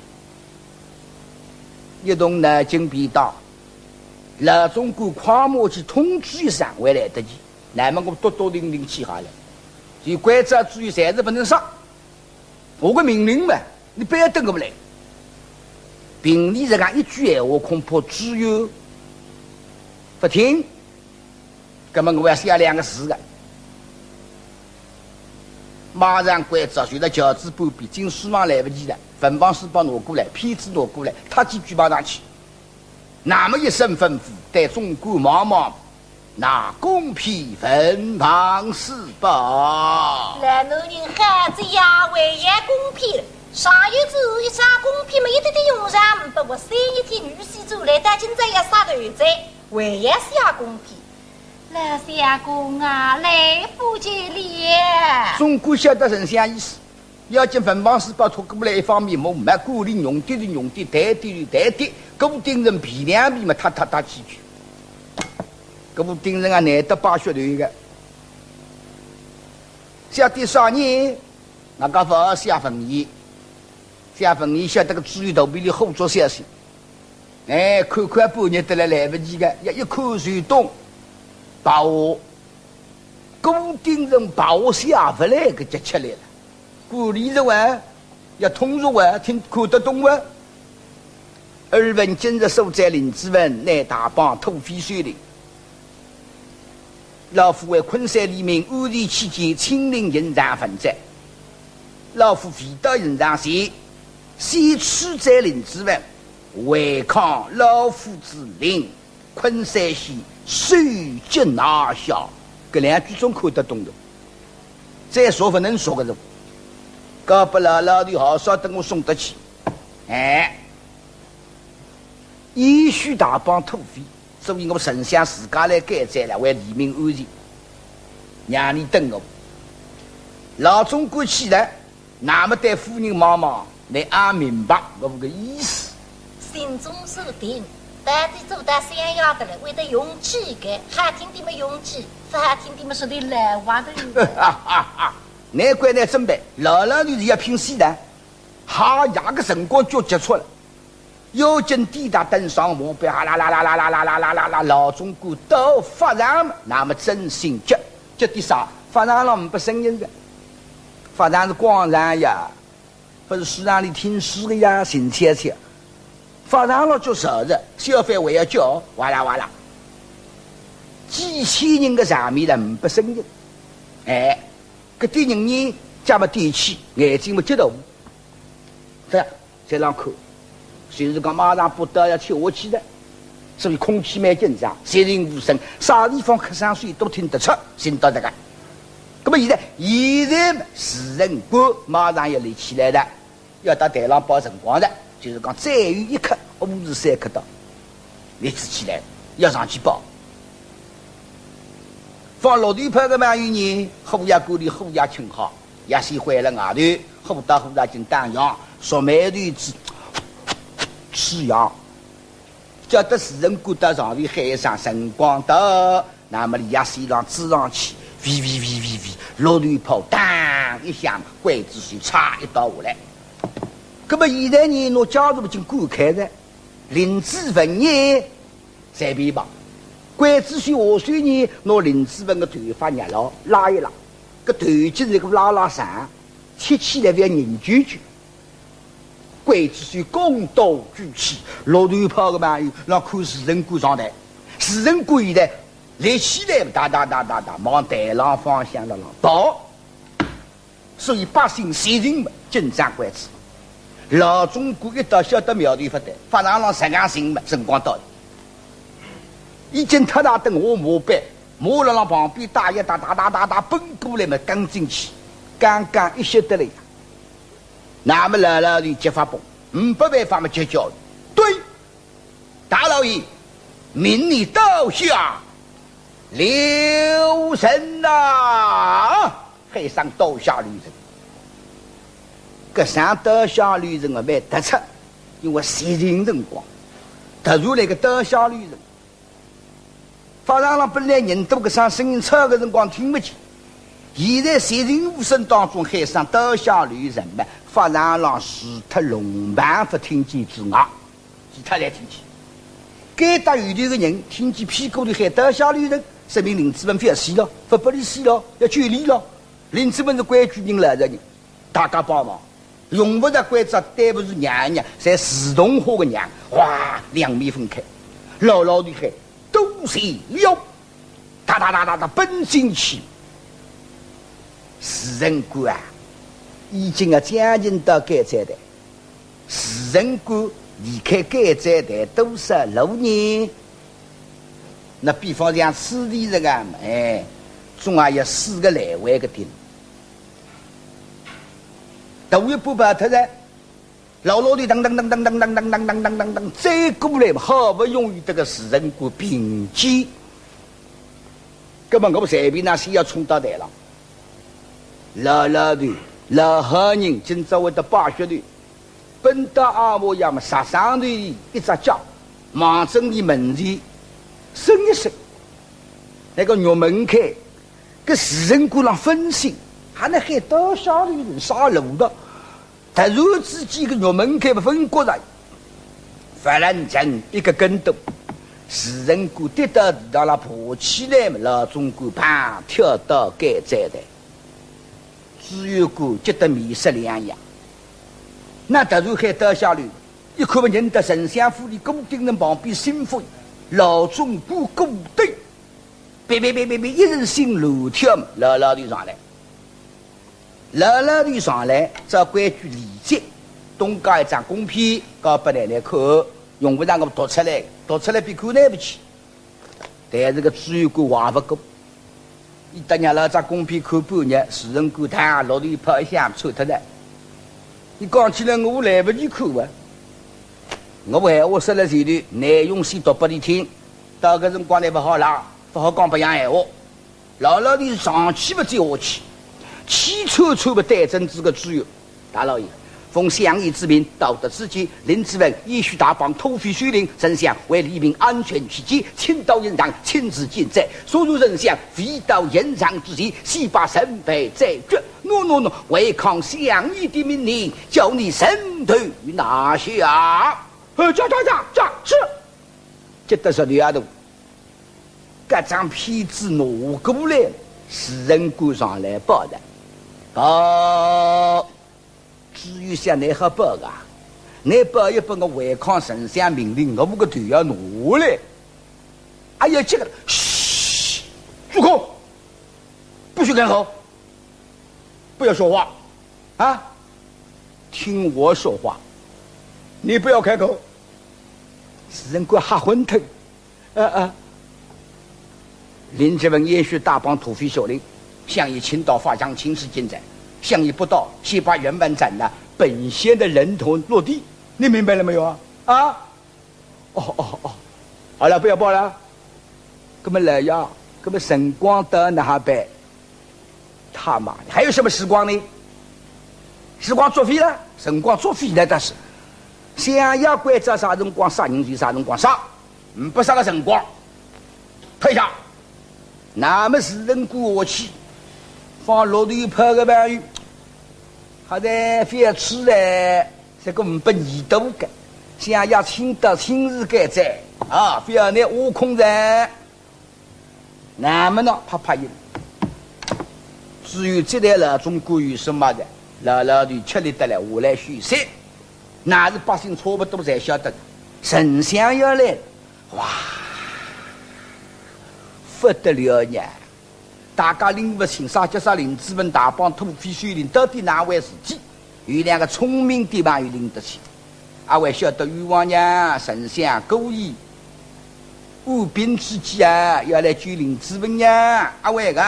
一动脑筋便当，老总管快马去通知一声，还来得及。 那么我笃笃定定去好了。就关照注意，暂时勿能杀。我个命令嘛，你覅等我勿来。凭你这样一句闲话，恐怕知县勿听。葛么我要写两个字个。马上关照，就到轿子旁边，进书房来勿及了，文房四宝拿过来，片子拿过来，搭几句摆上去。 那么一声吩咐，对总管望望，拿公批文房四宝。老男人好仔呀，还要公批了。上有仔一张公批么，一点点用场，不过三日天女婿转来，到今朝要杀头哉，还要写公批。老相公啊，来不及了。总管晓得丞相意思， 要紧文房四宝拖过来，一方面么，没管理，用的是用的，抬的是抬的，顾鼎臣皮两皮么，踏踏踏几句。顾鼎臣啊，难得摆噱头个。写点啥呢？外加勿好写文言，写文言晓得个知县肚皮里火着消息。 哎，看看半日得来来勿及个，要一看就懂，白话。顾鼎臣白话写勿来个急出来了。管理着啊，要通俗啊，听看得懂啊。耳闻今日所斩林子文，乃大帮土匪首领。 老夫为昆山黎民安全起见，亲临营帐问斩。老夫未到营帐前，先处斩林子文，违抗老夫之令，昆山县首级拿下。搿两句总看得懂的，再说勿能说个了。告别老老的，好少等我送得去。哎，也许大帮土匪 所以我丞相自家来监斩了，为黎民安全，让你等我。老总管去了，那么对夫人望望，倷阿明白我个意思。心中所定，到底做到相爷的了，会得用计个，好听点么用计，勿好听点么说的老话头。难怪倷准备，老老头是要拼死的，哈呀个辰光就急促了。 要紧抵达登上马背，哈啦啦啦啦啦啦啦啦啦啦，老总管到法场，那么真心急，急点啥？法场浪呒不声音个，法场是广场呀，勿是书场里听书个呀，静悄悄。法场浪叫啥子？小販还要叫，哇啦哇啦，几千人个场面了呒不声音。哎，搿点人呢，脚么踮起，眼睛么激动，对。 在浪看，就是讲马上不得要吃下去了，所以空气蛮紧张，寂静无声，啥地方咳嗽水都听得出，寻到这个。那么现在，现在时辰官马上要立起来了，要到台浪报辰光了，就是讲再有一刻，午时三刻到，立起来，要上去报。放落地炮个嘛有呢，虎爷管理虎爷请好。 也是回了外头，虎到虎到进打烊，说眉头子，吃药，叫得时辰官到上头喊一声辰光到，那么李爷先生支上去，喂喂喂喂喂，落头炮当一响，刽子手嚓一刀下来。那么现在呢，拿家属已经赶开了，林子文呢，随便吧，刽子手下手呢，拿林子文的头发捏牢拉一拉，搿头颈是个拉拉长，切起来覅人揪揪。 刽子手弓刀举起，落头炮个朋友，让看时辰官上台。时辰官现在立起来，哒哒哒哒哒，往台浪方向浪浪跑。所以百姓侪人嘛，紧张关子。老总管一到晓得苗头勿对，法场浪实梗人嘛，辰光到了。已经太大等我马背，马辣浪旁边打一打，哒哒哒哒奔过来嘛，跟进去，刚刚一歇得了呀。 那么老老头急发疯，呒不办法么急叫，对，大老爷，命你刀下留人呐！喊声刀下留人。搿声刀下留人啊，蛮突出，因为实情辰光，突然来个刀下留人。 法场浪本来人多，搿声声音吵个辰光听勿见，现在寂静无声当中喊声刀下留人嘛，法场浪除脱龙盘佛听见之外，其他侪听见。该搭有头个人听见屁股里喊刀下留人，说明林子文覅死了，勿拨伊死了，要救伊了。林子文是规矩人，老实人，大家帮忙。 用勿着关照，对勿住娘娘，侪自动化个娘，哗，两面分开，老老头喊，多谢了，哒哒哒哒哒奔进去。时辰官啊，已经啊将近到监斩台，时辰官离开监斩台多少路呢？那比方像此地这个，哎，总也要四个来回个地路。 头一步跑脱了，老老头噔噔噔噔噔噔噔噔噔噔噔噔，再过来嘛，好不容易这个时辰官并肩。那么我随便哪先要冲到台浪，老老头，老好人，今朝会得拜血头，奔到阿婆爷么，杀上头一只脚，望准伊门前伸一伸，那个玉门开， 搿时辰官浪分心，还能喊刀下留人啥路道？突然之间个玉门开勿分过来，法兰城一个跟斗，时辰官跌到地浪了，爬起来嘛，老总管啪跳到监斩台，知县官急得面色两样。那突然喊刀下留人，一看么认得丞相府里顾鼎臣旁边心腹老总管顾德。 别别别别别，一阵心乱跳嘛，老老头上来。老老头上来，照规矩礼节，东家一张公片，交拨奶奶看，用勿着我读出来，读出来别看来勿起。但是个知县官坏勿过，伊搭娘老张公片看半日，时辰官他落头一炮一响抽脱了。伊讲起来我来勿及看啊，我闲话说了前头，内容先读拨伊听，到搿辰光呢勿好啦。 勿好讲别样闲话。老老头上气勿接下气，气喘喘勿对准仔个知县。大老爷，奉相爷之命，到得此间，林子文、严须大帮土匪首领，丞相为黎民安全起见，请到刑场亲自见斩。所以丞相未到刑场之前，先把人犯斩决。喏喏喏，违抗相爷的命令，叫你人头拿下。呃，这这这这是。急得实头也大。 搿张片子拿过来，时辰官上来报的。报，知县想，倷好报啊？倷报一报，我违抗丞相命令，我个头要拿下来。哎呀，这个，嘘，住口！不许开口，不要说话，啊，听我说话，你不要开口。时辰官吓昏头。 呃呃，林子文、严须大帮土匪首领，相爷请到法场亲自见斩，相爷不到，先把人犯斩了，本县的人头落地，你明白了没有啊？啊？哦哦哦，好了，不要报了。那么来呀，那么辰光到哪哈办？ 他妈的，还有什么时光呢？时光作废了，辰光作废了，但是相爷关照啥辰光杀人就啥辰光杀，呒不啥个辰光。退下。那么是人过下去，放落头炮个朋友，还在覅出来，这个呒不二度个。相爷亲到亲自该哉，啊，覅拿挖空哉。 那么呢，啪啪一，至于这代老总管有什么的，老老的吃力得来，下来休息，那是百姓差不多侪晓得，丞相要来，哇，不得了呀！大家拎勿清，啥叫啥林子文大帮土匪首领，到底哪回事体？ 有两个聪明的朋友拎得清，阿会晓得冤枉呀，丞相故意，误兵之计啊，要来救林子文呀，阿会个，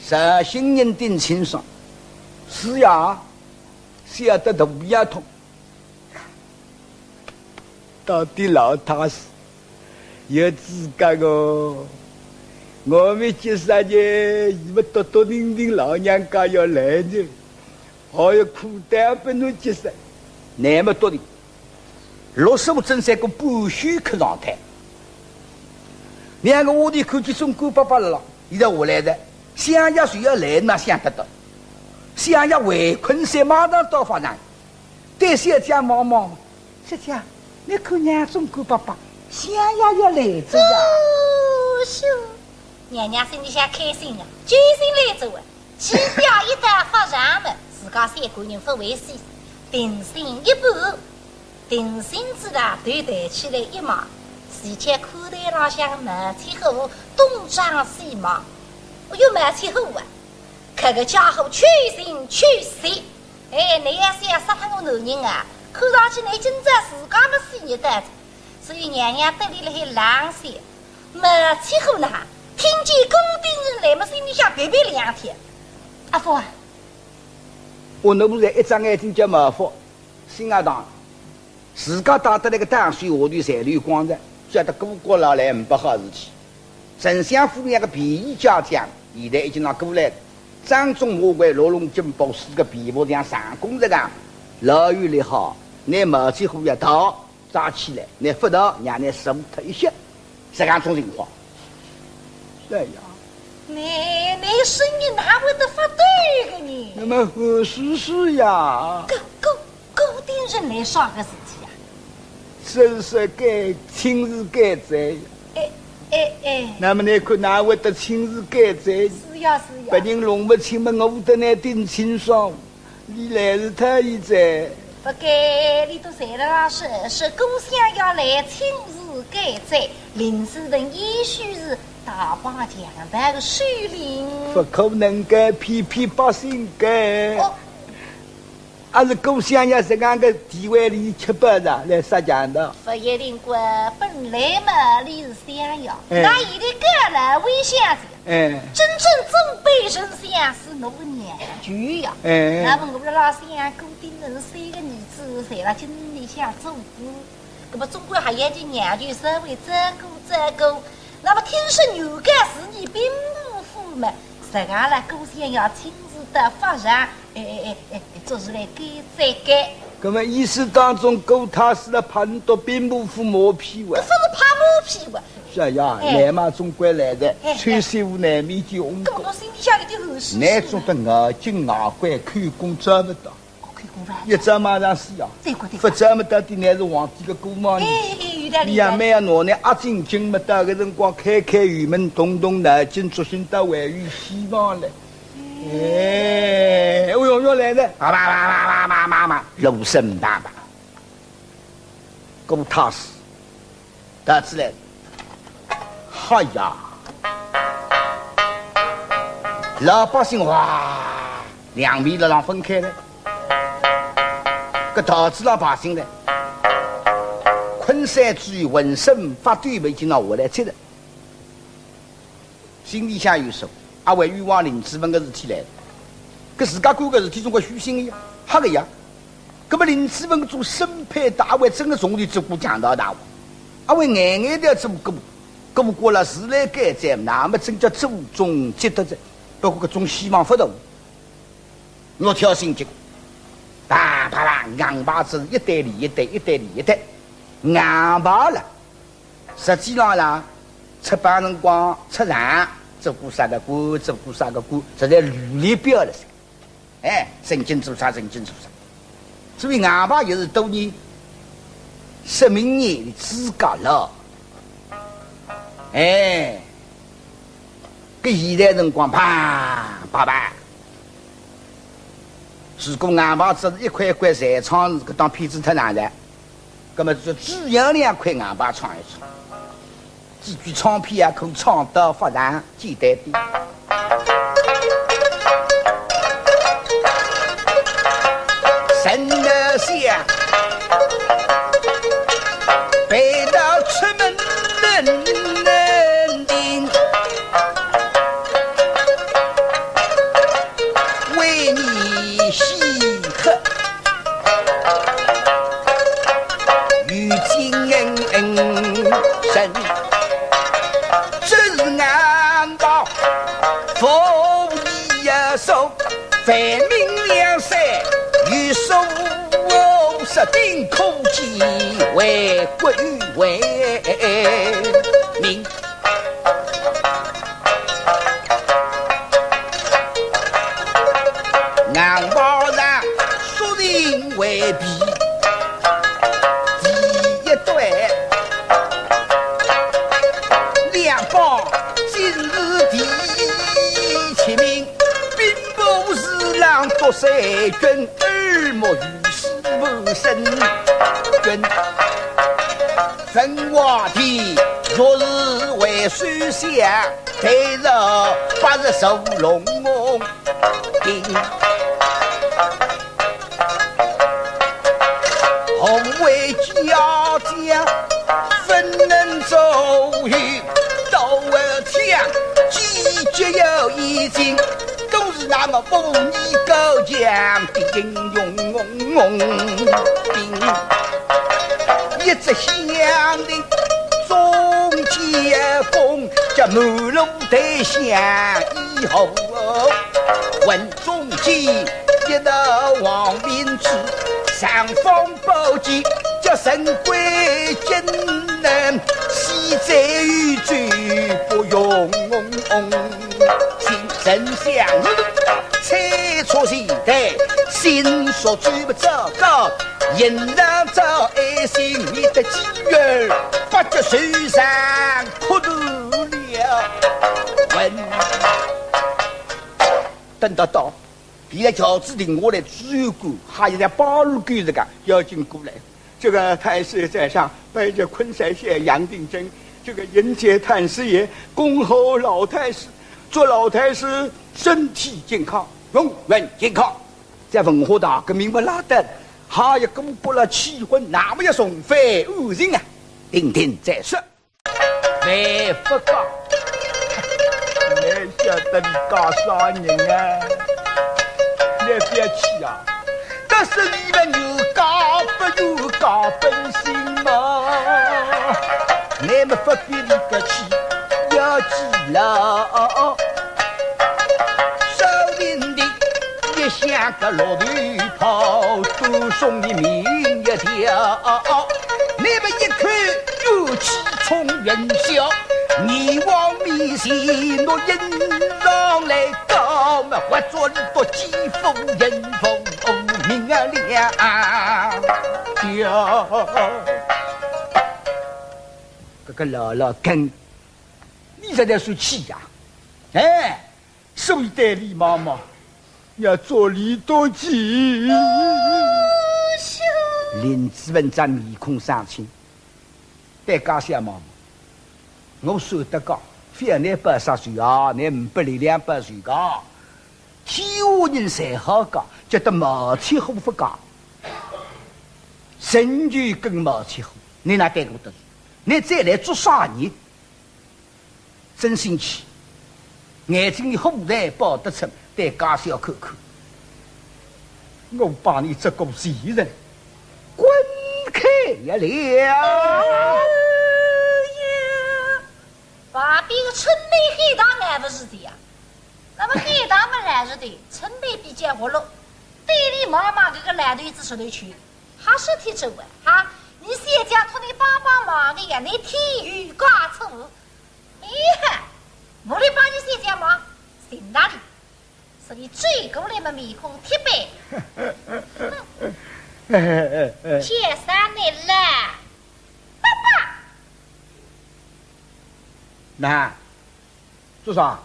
绍兴人顶清爽。是呀，晓得肚皮也痛。到底老太师 有资格哦。我们几十年，伊们笃笃定定老娘家要来呢，还有苦胆拨侬几十，那么笃定。六十五正三个半休克状态。两个屋里看见总管伯伯了，伊在下来的，相爷就要来，哪想得到？相爷回昆山马上到法场，对小姐望望， 小姐，你看娘总管伯伯，相爷要来哉呀。哦，是。娘娘心里向开心啊，救星来哉啊，起码一到法场么，自家三个人勿会死，定心一半，定心之大头抬起来一望，齐巧看台浪向个毛七虎东张西望。哎哟，毛七虎啊，搿个家伙求生求死， 哎，你要是要杀脱我男人啊，看上去你今朝自家么死日得哉。所以娘娘对伊辣海冷笑，毛七虎呢，听见顾鼎臣来么心里向别别两天。阿福啊，我那不是一只眼睛叫毛福，心也当。 自家打得来个打水下头侪流光哉，晓得顾阁老来呒不好事体。丞相府里个便衣家将，现在已经拿过来了。掌中马槐，六龙金宝，四个皮包像上供这个，老有厉害。拿毛七虎要逃，抓起来，拿勿逃，让伊死脱一歇。 实梗种情况。对呀。你，你生意哪会得发抖个呢？那么何叔叔呀？顾，顾，顾鼎臣来啥个事体啊？真是该，亲自该哉呀。哎，哎，哎。那么你看哪会得亲自该哉？是呀，是呀。别人弄勿清么，我得拿顶清爽。 伊来是太医哉。勿该，伊都侪辣浪说，说顾相爷来亲自该哉，林子文也许是大帮强盗个首领。勿可能个，平平百姓个。哦。还是顾相爷实梗个地位里吃饱了，来杀强盗。勿一定个，本来嘛，伊是相爷，哎。那现在改了，为相爷。 哎。真正尊卑丞相是我个娘舅呀。哎。那么我辣浪想，顾鼎臣三个儿子侪辣京城里向做官，那么总归还要叫娘舅稍微照顾照顾。那么听说原告是伲兵部府嘛，实梗了顾相爷亲自到法场，哎哎哎哎，做事来该再该。那么意思当中，顾太师了拍侬兵部府马屁哇？搿勿是拍马屁哇？ 是呀，哎。来嘛总归来的，哎，哎。穿西服难免见红光。搿我心里向有点后悔。难做得外紧外关，口供招勿到。哦，口供勿好。一招马上死啊！对个，对个。勿招么到底乃是皇帝个姑妈呢。哎，哎，有道理，伊也蛮要拿侬压进京么，到搿辰光开开辕门，动动脑筋，作兴倒还有希望嘞。哎，哎哟，要来了，啪啪啪啪啪啪啪啪，锣声啪啪。顾太师 到此来，哈呀，老百姓哇，两面辣浪分开了。搿桃子老百姓呢，昆山之后浑身发抖，已经拿下来吃了。 心里向有数，阿会冤枉林子文个事体来了。搿自家干个事体总归虚心个呀，瞎个呀。搿么林子文搿种身配大，阿会真个从前做过强盗大王，阿会眼眼调做过，过过了时来改改，那么真叫祖宗积德哉。不过搿种希望勿大。 我挑心结果，啊，啪啪，硬牌子一对连一对，一对连一对，硬牌了。实际上啦，出榜辰光出场，做过啥个官，做过啥个官，实在履历表了噻。哎，曾经做啥，曾经做啥。所以硬牌也是多年说明你的资格了。哎，搿现在辰光，啪，啪啪。 如果硬牌子一块块侪唱，搿档片子太难了。葛么就只要两块硬牌唱一唱，几句唱片啊，可唱到发展简单点。神的想，背到出门的人。 为你喜贺，与今生，这是俺的福也寿，万民两世，与寿是定可见，为国与为民。 硬牌上说情为弊，第一对，两把今日第七名，兵部侍郎读三军，耳目与世无生君。 文华帝若是为首相，待若八十坐龙庭。何为家将，怎能左右刀枪？既决要一尽，都是那么武艺高强的英雄。 一直响令，众将功，叫满路台响以后，闻中间一道王命旨，尚方宝剑，叫神归金人，西在宇宙不用。请丞相猜错前台，心所追不着高。 应当早爱心，免得机缘，发觉受伤苦头了。问，等到到，现在轿子停下来，主官还有在八路狗这个要紧过来。这个太师在上，拜见昆山县杨定珍，这个迎接太师爷，恭候老太师，祝老太师身体健康，永远健康。 在文化大革命勿拉得，还有个不了气氛，那么要重返安定啊，听听再说。万福讲，哪晓得你家啥人啊？你不要气啊！但是你们有家不有家本性嘛，你们不必理个气，要记牢。 少林的一响个落头炮，都送你命一条。你们一口怨气冲云霄，你往面前落印上来高嘛，我做你多几副人奉命啊了。哟，搿个老老梗，你这才是气呀！哎， 所以对李妈妈要做李多吉。林子文这面孔上青，对家小妈妈，我说得讲，非要你报啥仇啊，你唔不力量报仇个。天下人侪好讲，叫得毛七虎不讲，神就跟毛七虎，你哪对我得住？你再来做啥人？ 真生气，眼睛里火在爆得出，对家小看看。我把你这个贱人，滚开呀了！哎呀，旁边个春梅喊打俺勿是的呀，那么喊打么来是的，春梅比较活络。对俚望望，搿个老头子说头去，还是挺直啊，哈，你小姐托你帮帮忙的呀，你添油加醋。哎呀，我来帮你小姐忙，寻哪里？所以转过来嘛，面孔铁板。哼，叫啥你啦？爸爸。那，做啥？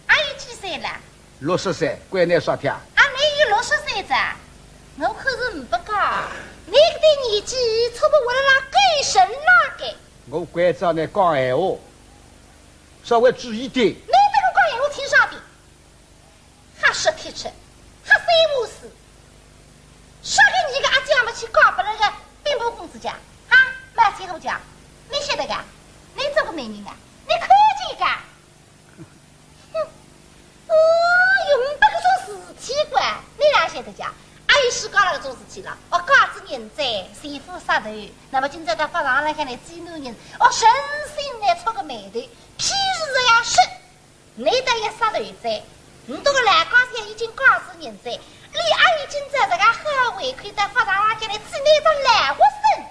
阿有几岁了？六十岁，关你啥体啊？阿你有六十岁哉？我可是唔不讲，你搿点年纪，差不多活了啦够神了个。我关照你讲闲话，稍微注意点。你对我讲闲话听啥的？ 瞎说天吃，瞎三胡四。啥个你个阿姐么去嫁拨了个兵部公子家？哈，卖钱好家？你晓得个？你做个媒人啊？你看见个？哼，哦哟，没搿种事体个，你哪晓得家？阿有世界浪搿种事体了？哦，假仔人哉，前夫杀头，那么今朝到法场浪向来见男人，哦，存心来触个霉头，譬如这样说。 你倒也杀头哉，你这个老家小已经告诉人哉，你阿有今朝这个好胃口到法场浪向来见你这老活生。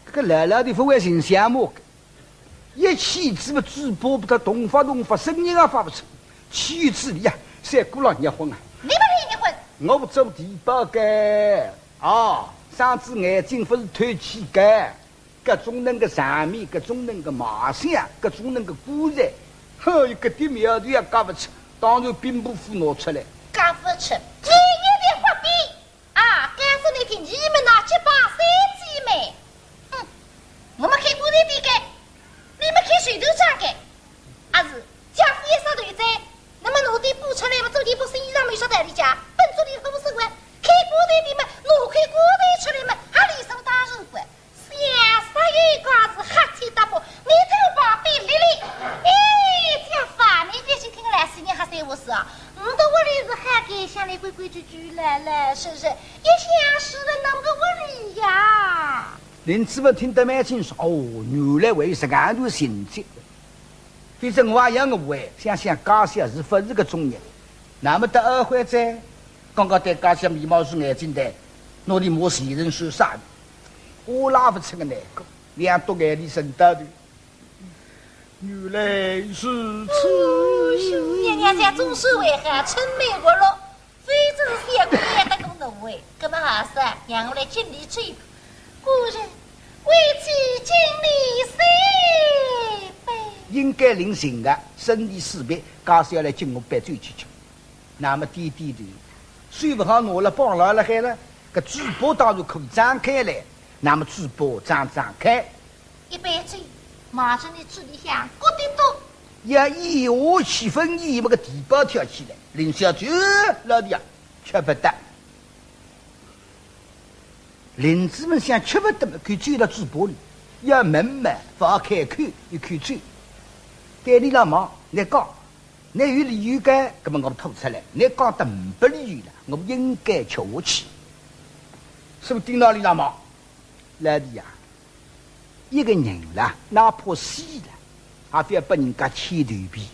搿个老老的勿会寻相骂个，一气之么嘴巴不得动发动发，声音也发不出，气之里啊，像鼓浪热昏啊。你勿是热昏？我做地保个，哦，双子眼睛勿是透气个。 各种能个场面，各种能个卖相，各种能个棺材，哼，一个点苗头也轧勿出，当然兵部府拿出来。轧勿出，你一定发兵啊！告诉你听，你们那结拜三姐妹，哼，我们开棺材店个，你们开绸头厂个，阿是家父一杀头哉，那么拿点布出来嘛，做件布生衣裳没啥道理家，本做点好生活，开棺材店嘛，拿块棺材出来嘛，还理所当然个。 想啥有讲是瞎七搭八，你这个旁边立立，哎，姐夫啊，你覅听个老实人瞎三胡四啊，我的屋里是好个，向来规规矩矩，老老实实，一向是个那么个屋里呀。林子文听得蛮清爽，哦，原来还有这样的情节。 反正我也要误会，想想家小是勿是个中人。那么到二回哉，刚刚对家小眉毛竖眼睛的，拿俚骂前人算啥呢？我拉勿出个难过，两朵眼泪顺到头。原来如此。哦哟，娘娘家总算还好，春梅活络。 非正是小姑娘得过侬哎，搿么还是让我来敬你这一杯。官人，为妻敬你三杯。应该领情个，生理四别，家小来敬我杯酒去吃。那么点点头，手勿好拿了，绑牢了海了，搿嘴巴当然可以张开来，那么嘴巴张张开。 一杯酒，望着俚嘴里向咕滴嘟。要咽下去，朆咽么个地保跳起来，林小姐，老弟啊，吃勿得。林子文想吃勿得么，口酒辣嘴巴里，要问么，勿好开口，一口酒。对俚老望，倷讲，倷有理由个，搿么我吐出来，倷讲得呒不理由了，我应该吃下去。是勿是顶牢俚老望？老弟呀， 一个人啦，哪怕死了，也覅拨人家牵头皮。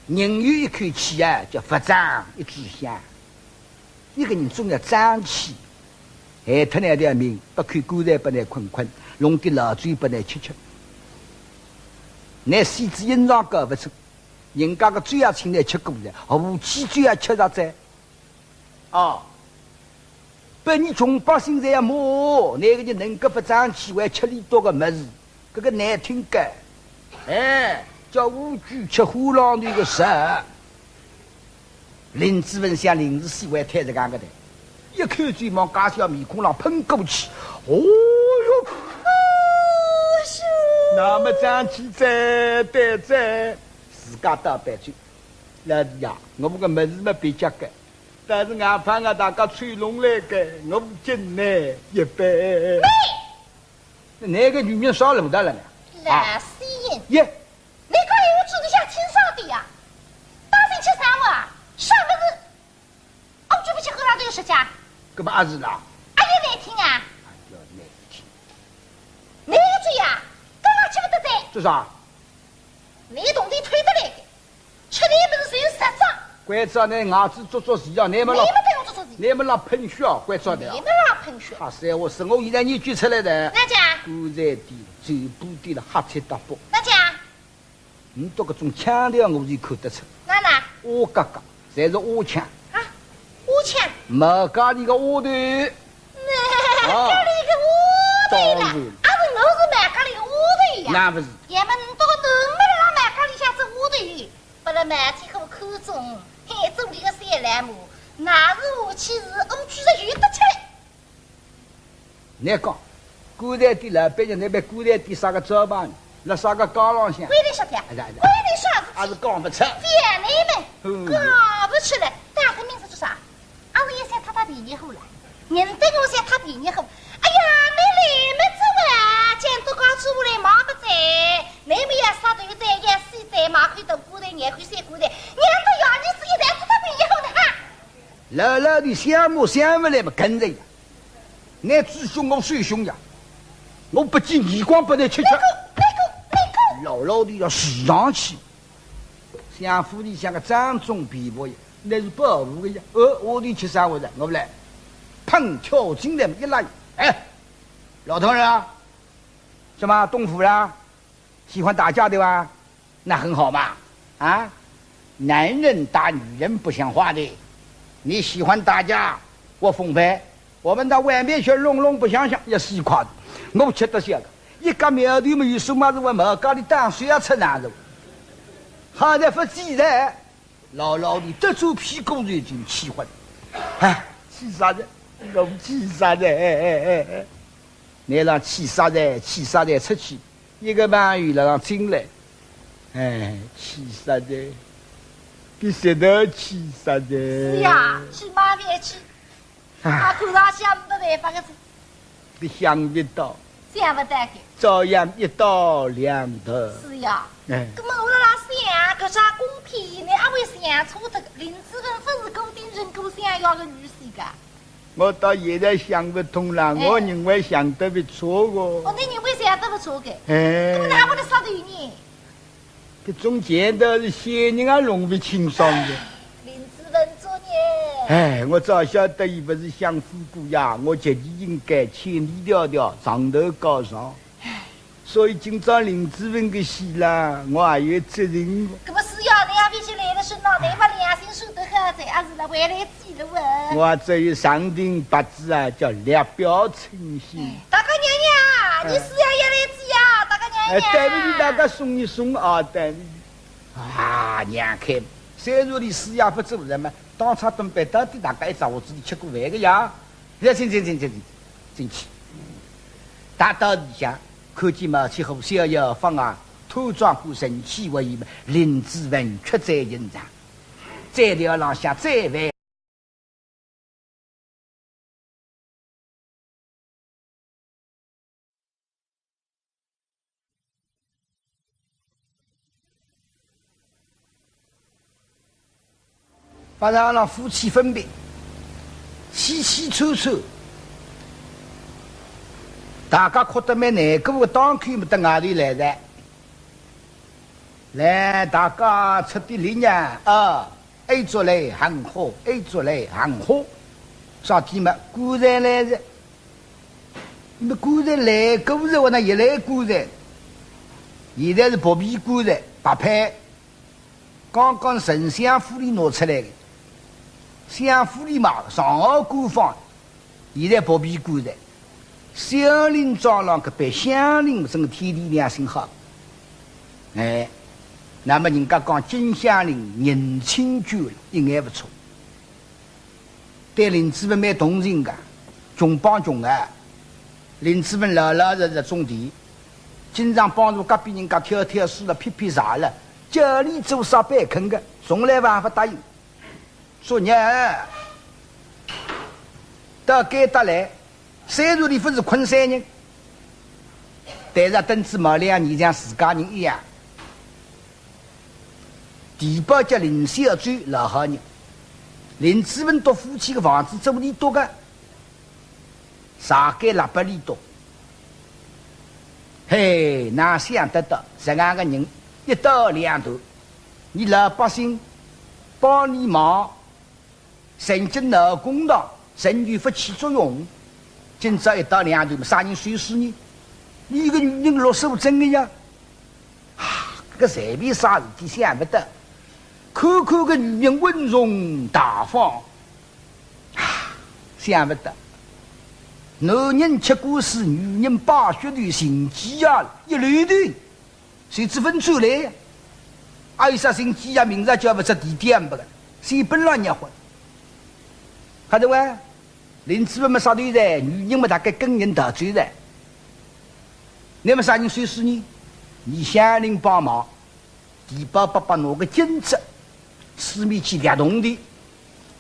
人有一口气啊，叫佛长一炷香。一个人总要争气，害脱倷条命，拨口棺材拨倷困困，弄点老酒拨倷吃吃。倷死仔阴阳搞勿清，人家个酒也请倷吃过了，何其酒也吃着哉。 哦，拨伲穷百姓侪要骂，哪个人能够勿争气，还吃俚笃个物事，搿个难听个。哎，叫乌龟吃虎狼头个事。林子文想临时死还推着讲个的，一口酒往家小面孔浪喷过去，哦哟，哦哟，那么争气哉，对哉，自家倒杯酒。老弟呀，我个物事么别家个， 但是俺怕俺大家吹拢来个，我敬你一杯。你！那个女人少了不得了呢？老死人！耶，你讲闲话嘴里向清爽点呀，当心吃生活啊，啥物事？哦，就勿吃喝上头有说家。搿么阿是啦？哎呀，难听啊！哎呀，难听。你个嘴呀，刚刚吃勿得罪。做啥？你铜钿偷得来个，吃你物事就实梗。关照倷伲做做事啊，倷么老，倷么对我做做事。倷么老喷血啊，关照倷啊。倷么老喷血。啊，是，我是我现在研究出来的。哪家？棺材店、酒吧店了，瞎七搭八。哪家？倷笃搿种腔调我就看得出。哪哪？阿嘎嘎，侪是阿腔。啊，阿腔？毛家里个丫头。 那啊，搿里个丫头啦，当然。啊，是我是毛家里个丫头呀。那勿是。要么倷笃个囡儿辣毛家里向做丫头，拨了毛七虎看中，嘿，做俚个小老婆，那是下去是乌鸡是有得吃嘞。倷讲，棺材店老板娘，倷拿棺材店啥个招牌呢？辣啥个街浪向？关倷啥体啊？哎呀，哎呀。关倷啥事体？还是讲勿出。覅倷问，嗯。讲勿出来，打听明朝做啥？ 阿是也想讨讨便宜货了？人对我想讨便宜货。哎呀，没来没走啊，讲到高处我来忙不在，你们要杀头在，要死在，买块大棺材，廿块三棺材，让到爷儿子一代讨讨便宜货的哈。老老的想么想勿来么跟着呀，倷主凶我受凶呀，我不计耳光拨倷吃吃。那个，那个，那个。老老的要死上去。 相府里向个掌中皮包呀，那是保护个呀。哦，我的吃啥活的，我不来。砰，跳进来一拉，哎，老头儿啊，什么东府啦？喜欢打架对吧？那很好嘛，啊，男人打女人不像话的，你喜欢打架，我奉陪。 我们到外面去弄弄白相相也是一块的。我吃得消个，一个苗头么有数嘛是我毛家里当水要吃难的。好在不记得，老老的得罪屁股就已经气昏。哎，气煞的，我气煞的，哎哎哎哎，你让气煞的，气煞的出去，一个半月了让进来，哎，气煞的，比谁都气煞的。是呀，去嘛覅去。 啊，看上想勿得办法个事。你想勿到，想勿到个。照样一刀两断。是呀。哎。搿么我辣辣想，搿只公骗呢，阿会想错脱个。林子文勿是顾鼎臣顾相爷个女婿个？我到现在想勿通啦，哎。我认为想得勿错个。哦，倷认为想得勿错个？哎。搿么哪会得杀头呢？ 搿种钱倒是仙人也弄勿清爽的。林子文作孽。哎，我早晓得伊勿是相府姑爷，我绝对应该千里迢迢上头告状。所以今朝林子文个死啦，我也有责任。搿么是呀，倷也勿去来了身浪，倷把良心说得好哉，还是辣回来 记得哇。我这一上庭八字啊，叫略表称心。哎，大家娘娘，哎。你师爷也来哉呀，大家娘娘。哎，对勿起，大家送一送啊，对勿起。啊，娘看，虽然你师爷勿做人嘛，当差准备到底大家一家屋子里吃过饭个呀。来，请，请，请，请，请，进去。踏到里向，看见毛七虎、小妖方啊，端庄过神气为一面，林子文屈在现场。 再聊浪向再会。八场浪夫妻分别，凄凄楚楚，大家哭得蛮难过个，当口么得外头来哉。来，大家出点力呀，啊！ 哎，做来喊好，哎，做来喊好，啥体嘛？棺材来哉。那棺材来过哉，我那也来棺材。现在是薄皮棺材，白坯。刚刚从相府里拿出来的，相府里买的，上好官方。 现在薄皮棺材，小林庄浪搿班乡邻真个天地良心好。哎，那么人家讲金乡邻人亲眷了，一眼勿错。对林子文蛮同情个，穷帮穷个，林子文老老实实种田，经常帮助隔壁人家挑挑水了、劈劈柴了，叫伊做啥板肯个，从来勿勿答应。 作孽，到该搭来，虽然伊勿是昆山人，但是啊，登仔毛两年像自家人一样。地保叫林小周，老好人。林子文笃夫妻个房子租俚笃个， 啥个拉拨俚笃？嘿，哪想得到，实梗个人一刀两断，伲老百姓帮你忙，曾经闹公堂，仍旧勿起作用。今朝一到两头嘛，啥人收拾你？你一个女人落手真的呀？啊，搿个随便啥事体想勿到，看看搿女人稳重大方，啊，想勿到，男人吃官司，女人败血头，寻机啊，一溜头。 谁知分出来？阿有啥寻机啊？明朝叫勿出地点勿个，谁本来热火。看到喂，林子文么杀头哉，女人么大概跟人逃走哉。那么啥人收拾你？你乡邻帮忙，地保伯伯拿个金子，四面去两铜钿，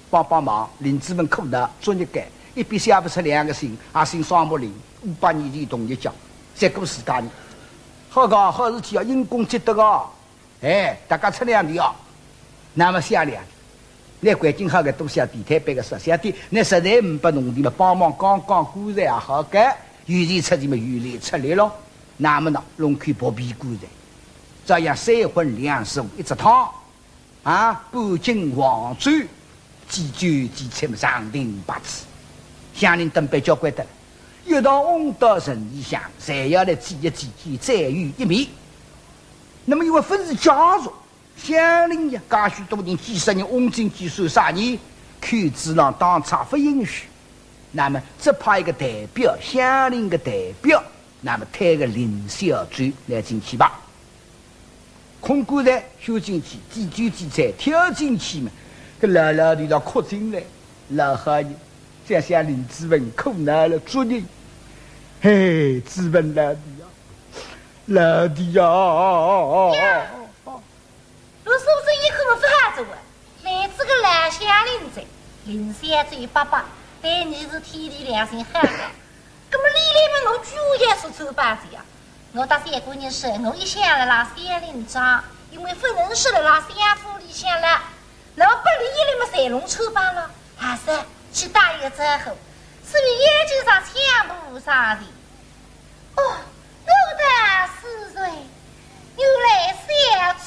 帮帮忙，林子文苦恼，作孽个，一笔写勿出两个信，也姓双木林，五百年前同一家，结果自家人。好讲好事体要因公积德啊，哎，大家出两钿啊，那么写两钿，那环境好个多写地摊板个说，写的，那实在没拨铜钿嘛，帮忙讲讲棺材也好个，有钱出钱嘛，有钿出力咯，那么呢，弄口薄皮棺材，照样三荤两素一只汤。 啊，半斤黄酒，祭酒祭菜么上等八次。乡邻等辈交关得了，一道翁到城里向，侪要来祭一祭，再有一面。那么因为勿是家属，乡邻呀，介许多人，几十人翁进去算啥呢？口子上当差勿允许。那么只派一个代表，乡邻个代表，那么推个林小周来进去吧。 空棺材收进去，祭酒祭菜挑进去嘛，搿老老头倒哭进来，老好人，想想林子文苦恼了，作孽。嘿，子文老弟呀，老弟呀！呀，陆素贞一看勿好哉哇，来仔个老乡邻哉，林小周伯伯，对你是天地良心好个。 那么李来么我就要说穿帮子呀。我搭三个人说，我一向辣辣乡邻庄，因为勿能说辣辣乡府里向了。那么拨李来么侪弄穿帮了，还是去打一个招呼，所以眼睛上抢步上的。哦，我的是谁？原来小周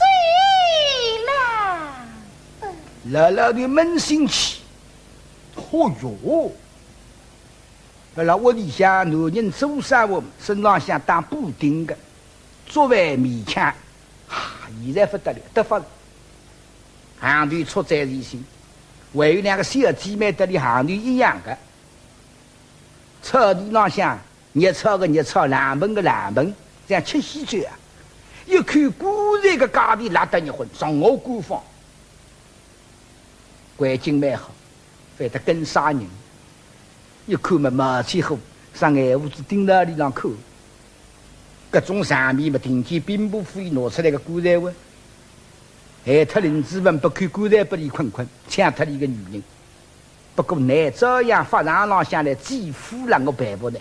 啦。嗯。老老头扪心气，哦哟， 辣辣屋里向男人做生活，身浪向打补丁个，作饭勉强，啊，现在勿得了，得法了。行头出在前心，还有两个小姐妹搭俚行头一样个，草地浪向热炒个热炒，冷盆个冷盆，像吃喜酒啊。一口棺材个价钿拉得热昏，上我官方。环境蛮好， 反得跟啥人？一看么毛起火，上眼胡子盯牢里浪看。搿种场面么，听见兵部府里拿出来个棺材哇，害脱林子文，勿看棺材拨俚困困，抢脱俚个女人。不过倷照样法场浪向来祭夫了，我办勿来。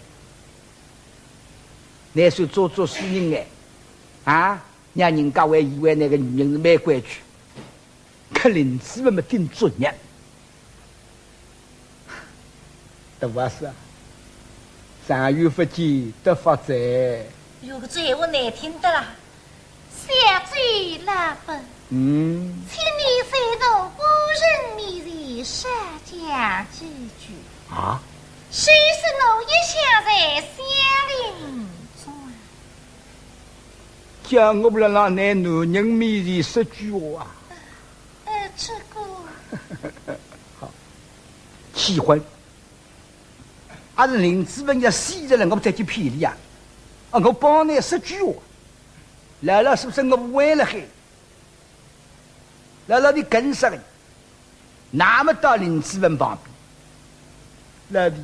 倷算做做死人哎，啊，让人家还以为倷个女人是蛮规矩。 搿林子文么顶作孽。大阿叔啊，长远勿见得发哉。有个嘴闲话难听得啦。小周老伯，嗯。请你在我官人面前少讲几句。啊？虽说我一向在乡邻庄。叫我辣辣倷男人面前说句话啊？ 呃，这个。好，气昏。阿是林子文要死了，我再去骗俚啊？啊，我帮倷说句话，老老实实我勿会了嘿。老老头跟上个，那么到林子文旁边，老弟，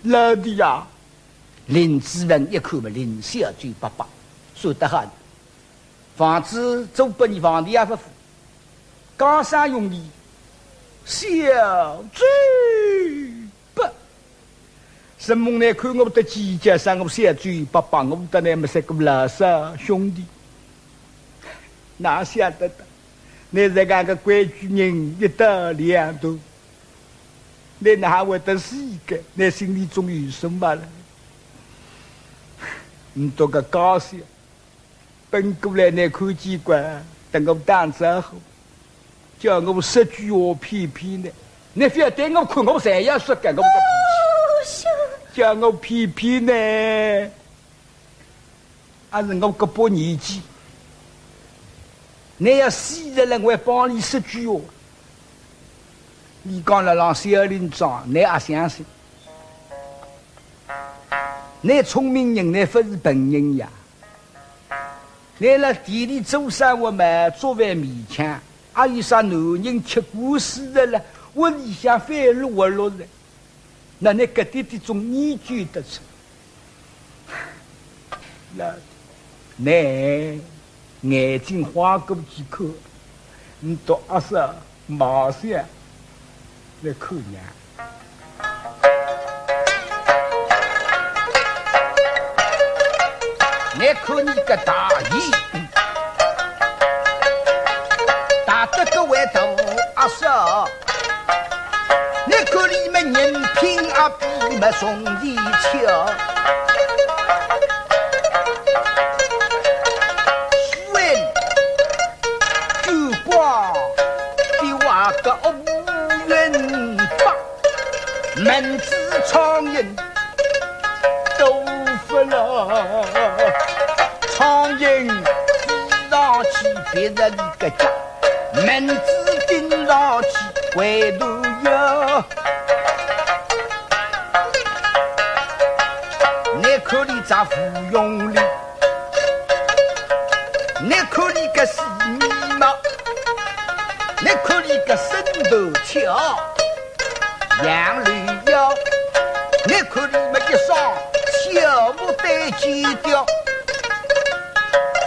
老弟呀！林子文一看嘛，林小周伯伯，说得好， 房子租拨倷，房钿也勿付，讲啥用俚？小周伯。承蒙倷看我得计较，啥我小周伯伯，我搭倷么是个老少兄弟。哪晓得的，倷是搿个规矩人一刀两断，倷哪会得死个？倷心里总有数嘛了。倷多个高兴。 奔过来，倷看见过，搭我打招呼。叫我说句话骗骗呢？倷覅对我看，我侪要说个，我个脾气。哦，是。叫我骗骗呢？还是我搿把年纪，倷要死了，我还帮倷说句话。倷讲了让小林庄，倷也相信。倷聪明人，倷勿是笨人呀。 倷辣地里做生活嘛，做饭勉强，还有啥男人吃官司的了，屋里向翻落落了，那倷搿点点总研究得出。那倷眼睛花过几口，倷到阿嫂马上来看呀。 倷看倷个大爷，大得个位大阿嫂，倷看倷么人品阿比么兄弟巧。虽然 酒馆比话个乌云白，门子苍蝇多勿了。苍蝇飞上去别人个家，门子叮上去回头呀。倷看倷只芙蓉里， 倷看倷个细眉毛，倷看倷个身段巧，杨柳腰，倷看倷么一双小牡丹尖雕，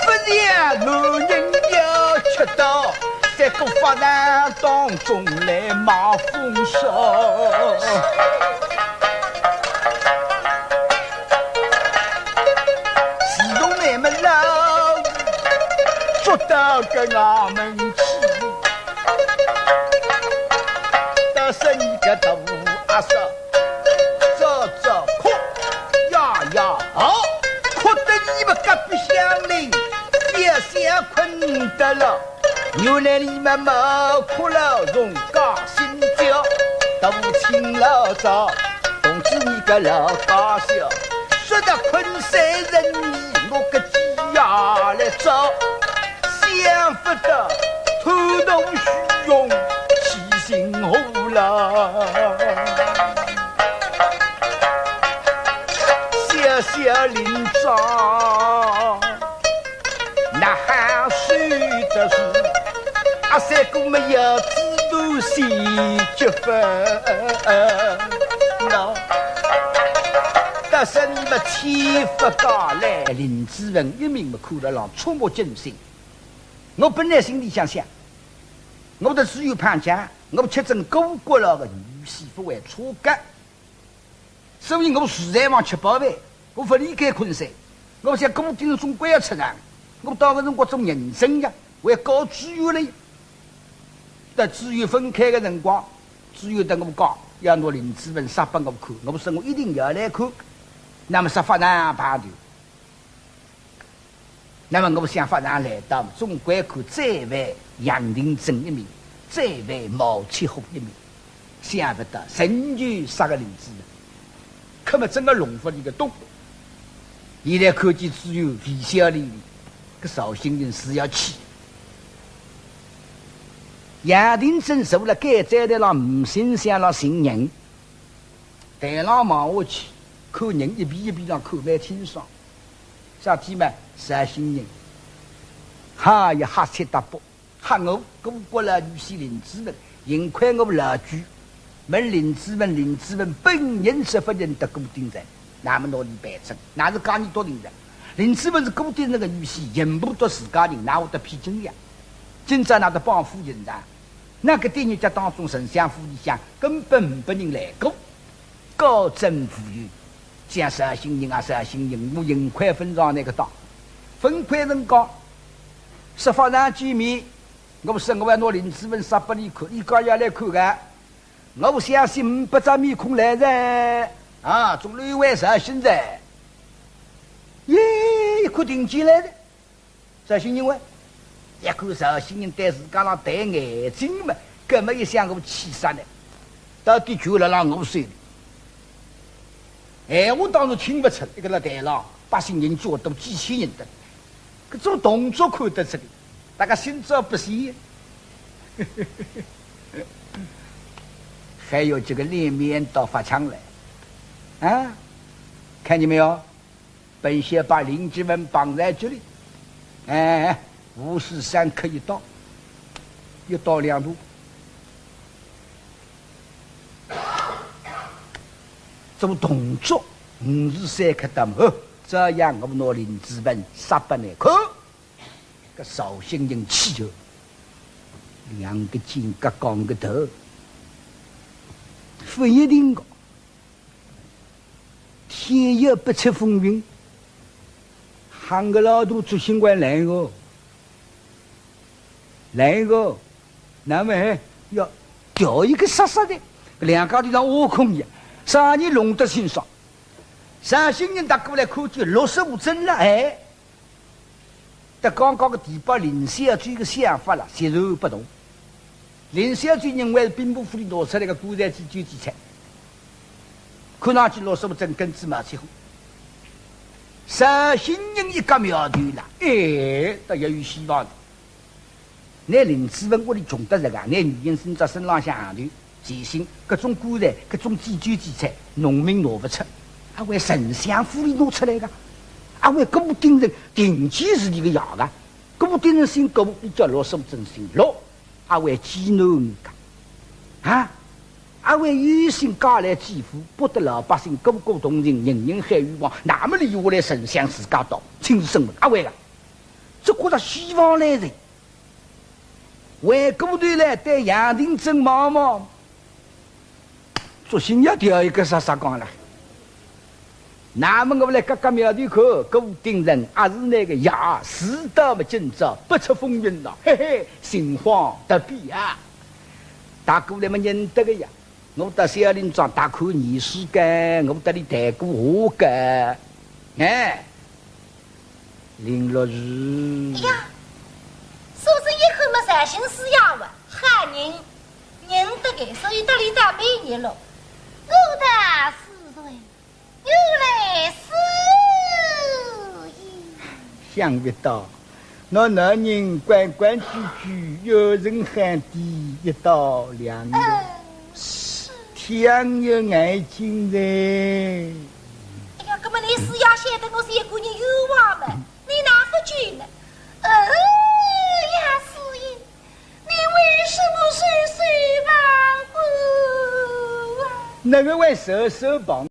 勿像男人要吃到三个法场当中来卖风骚。 自从倷么老捉到个衙门去，打死倷个大阿嫂，早早哭呀呀号，哭得倷么隔壁乡邻也想困得了。 原来倷么冒苦劳从家兴教，大清老早，同志倷个老家小，说得困三十年，我个鸡呀来找，想不到贪图虚荣，起心火了。小小林庄， 那还是的是，阿三哥么要知道是结婚了，但是倷么千不敢来。林子文一命么看了浪触目惊心。我本来心里想想，我的只有潘家，我吃准顾阁老个女婿勿会错个。 所以我实在往吃饱饭，我勿离开昆山，我想顾鼎臣总归要出场，我到搿辰光做人证呀，我要告知县了呀。到知县分开个辰光，知县搭我讲，要拿林子文杀拨我看，我说我一定要来看，那么杀法场排队。 那么我想法场来到，总归看再犯杨廷珍一命，再犯毛七虎一命，想不到仍旧杀个林子文，可么真个弄勿里个懂。现在看见知县微笑哩哩，搿绍兴人是要气。杨廷珍坐辣监斩台浪，呒心想浪寻人，台浪望下去，看人一遍一遍浪看蛮清爽。 啥体嘛？绍兴人。哈呀，瞎七搭八，吓我顾阁老女婿林子文，幸亏我老鬼，问林子文，林子文本人是勿认得顾鼎臣，那么拿俚办证，那是假意笃定的。林子文是顾鼎臣个女婿，全部笃自家人，哪会得骗真呀？今朝哪得帮夫人呐？那个典狱局当中，丞相府里向根本呒拨人来过。 高枕无忧，讲绍兴人啊，绍兴人，我幸亏勿上倷个当。分开辰光，说法场见面，我说我要拿林子文杀拨俚看，俚讲要来看个，我相信呒拨张面孔来哉，啊，总归有绍兴哉。耶，一看定见来哉。 绍兴人喂，一看绍兴人对自家浪弹眼睛嘛，搿么一想我气煞呢，到底全辣辣我手里。闲话当然听勿出，一个辣台浪，百姓人叫多，几千人的，搿种动作看得出的，大家心照不宣。还有这个脸面倒发抢来，啊，看见没有？ 本县把林子文绑在这里，哎，无事三刻一刀，一刀两断。做动作，五时三刻到末，照样我拿林子文杀拨你看。搿绍兴人气哟，两个肩胛扛个头，勿一定个。 天有不测风云，喊个老大做新官来个，来个，那么还要调一个杀杀的，两家头像挖空一样，啥人弄得清爽？绍兴人踏过来看见陆素贞了，哎， 搭刚刚个地保林小姐个想法了，截然不同。林小姐认为是兵部府里拿出来个棺材祭酒祭菜，看上去陆素贞跟仔毛七火。绍兴人一个苗头了，哎，倒也有希望的。拿林子文屋里穷得实梗，拿女人身只身浪向行头， 全身，搿种棺材，搿种祭酒祭菜，农民拿勿出，阿会丞相府里拿出来个，阿会顾鼎臣定期是俚个爷个，顾鼎臣姓顾，俚叫陆素贞姓陆，阿会寄囡儿个，啊，阿会有心嫁来济府，博得老百姓个个同情，人人喊冤枉，那么俚下来丞相自家到，亲自审问，阿会个，只觉着希望来哉。 回过头来对杨廷珍望望，作兴要调一个杀杀讲了。那么我来轧轧苗头看，顾鼎臣阿是倷个爷，是到么今朝不测风云了，嘿嘿，心慌得比啊！大哥倷么认得个呀， 我到小林庄大看严世蕃，我搭俚谈过话个。哎，林陆氏。哎呀，素贞一看么绍兴师爷哇，好人，认得个，所以搭俚打扮一路。我道是谁，我来是也。想不到 倷男人规规矩矩，有人喊爹一刀两断。嗯，是。天有眼睛哉。哎呀，搿么倷师爷晓得我是一个人冤枉么，倷哪勿救呢？哦呀，师爷，你为什么袖手旁观啊？哪个会袖手旁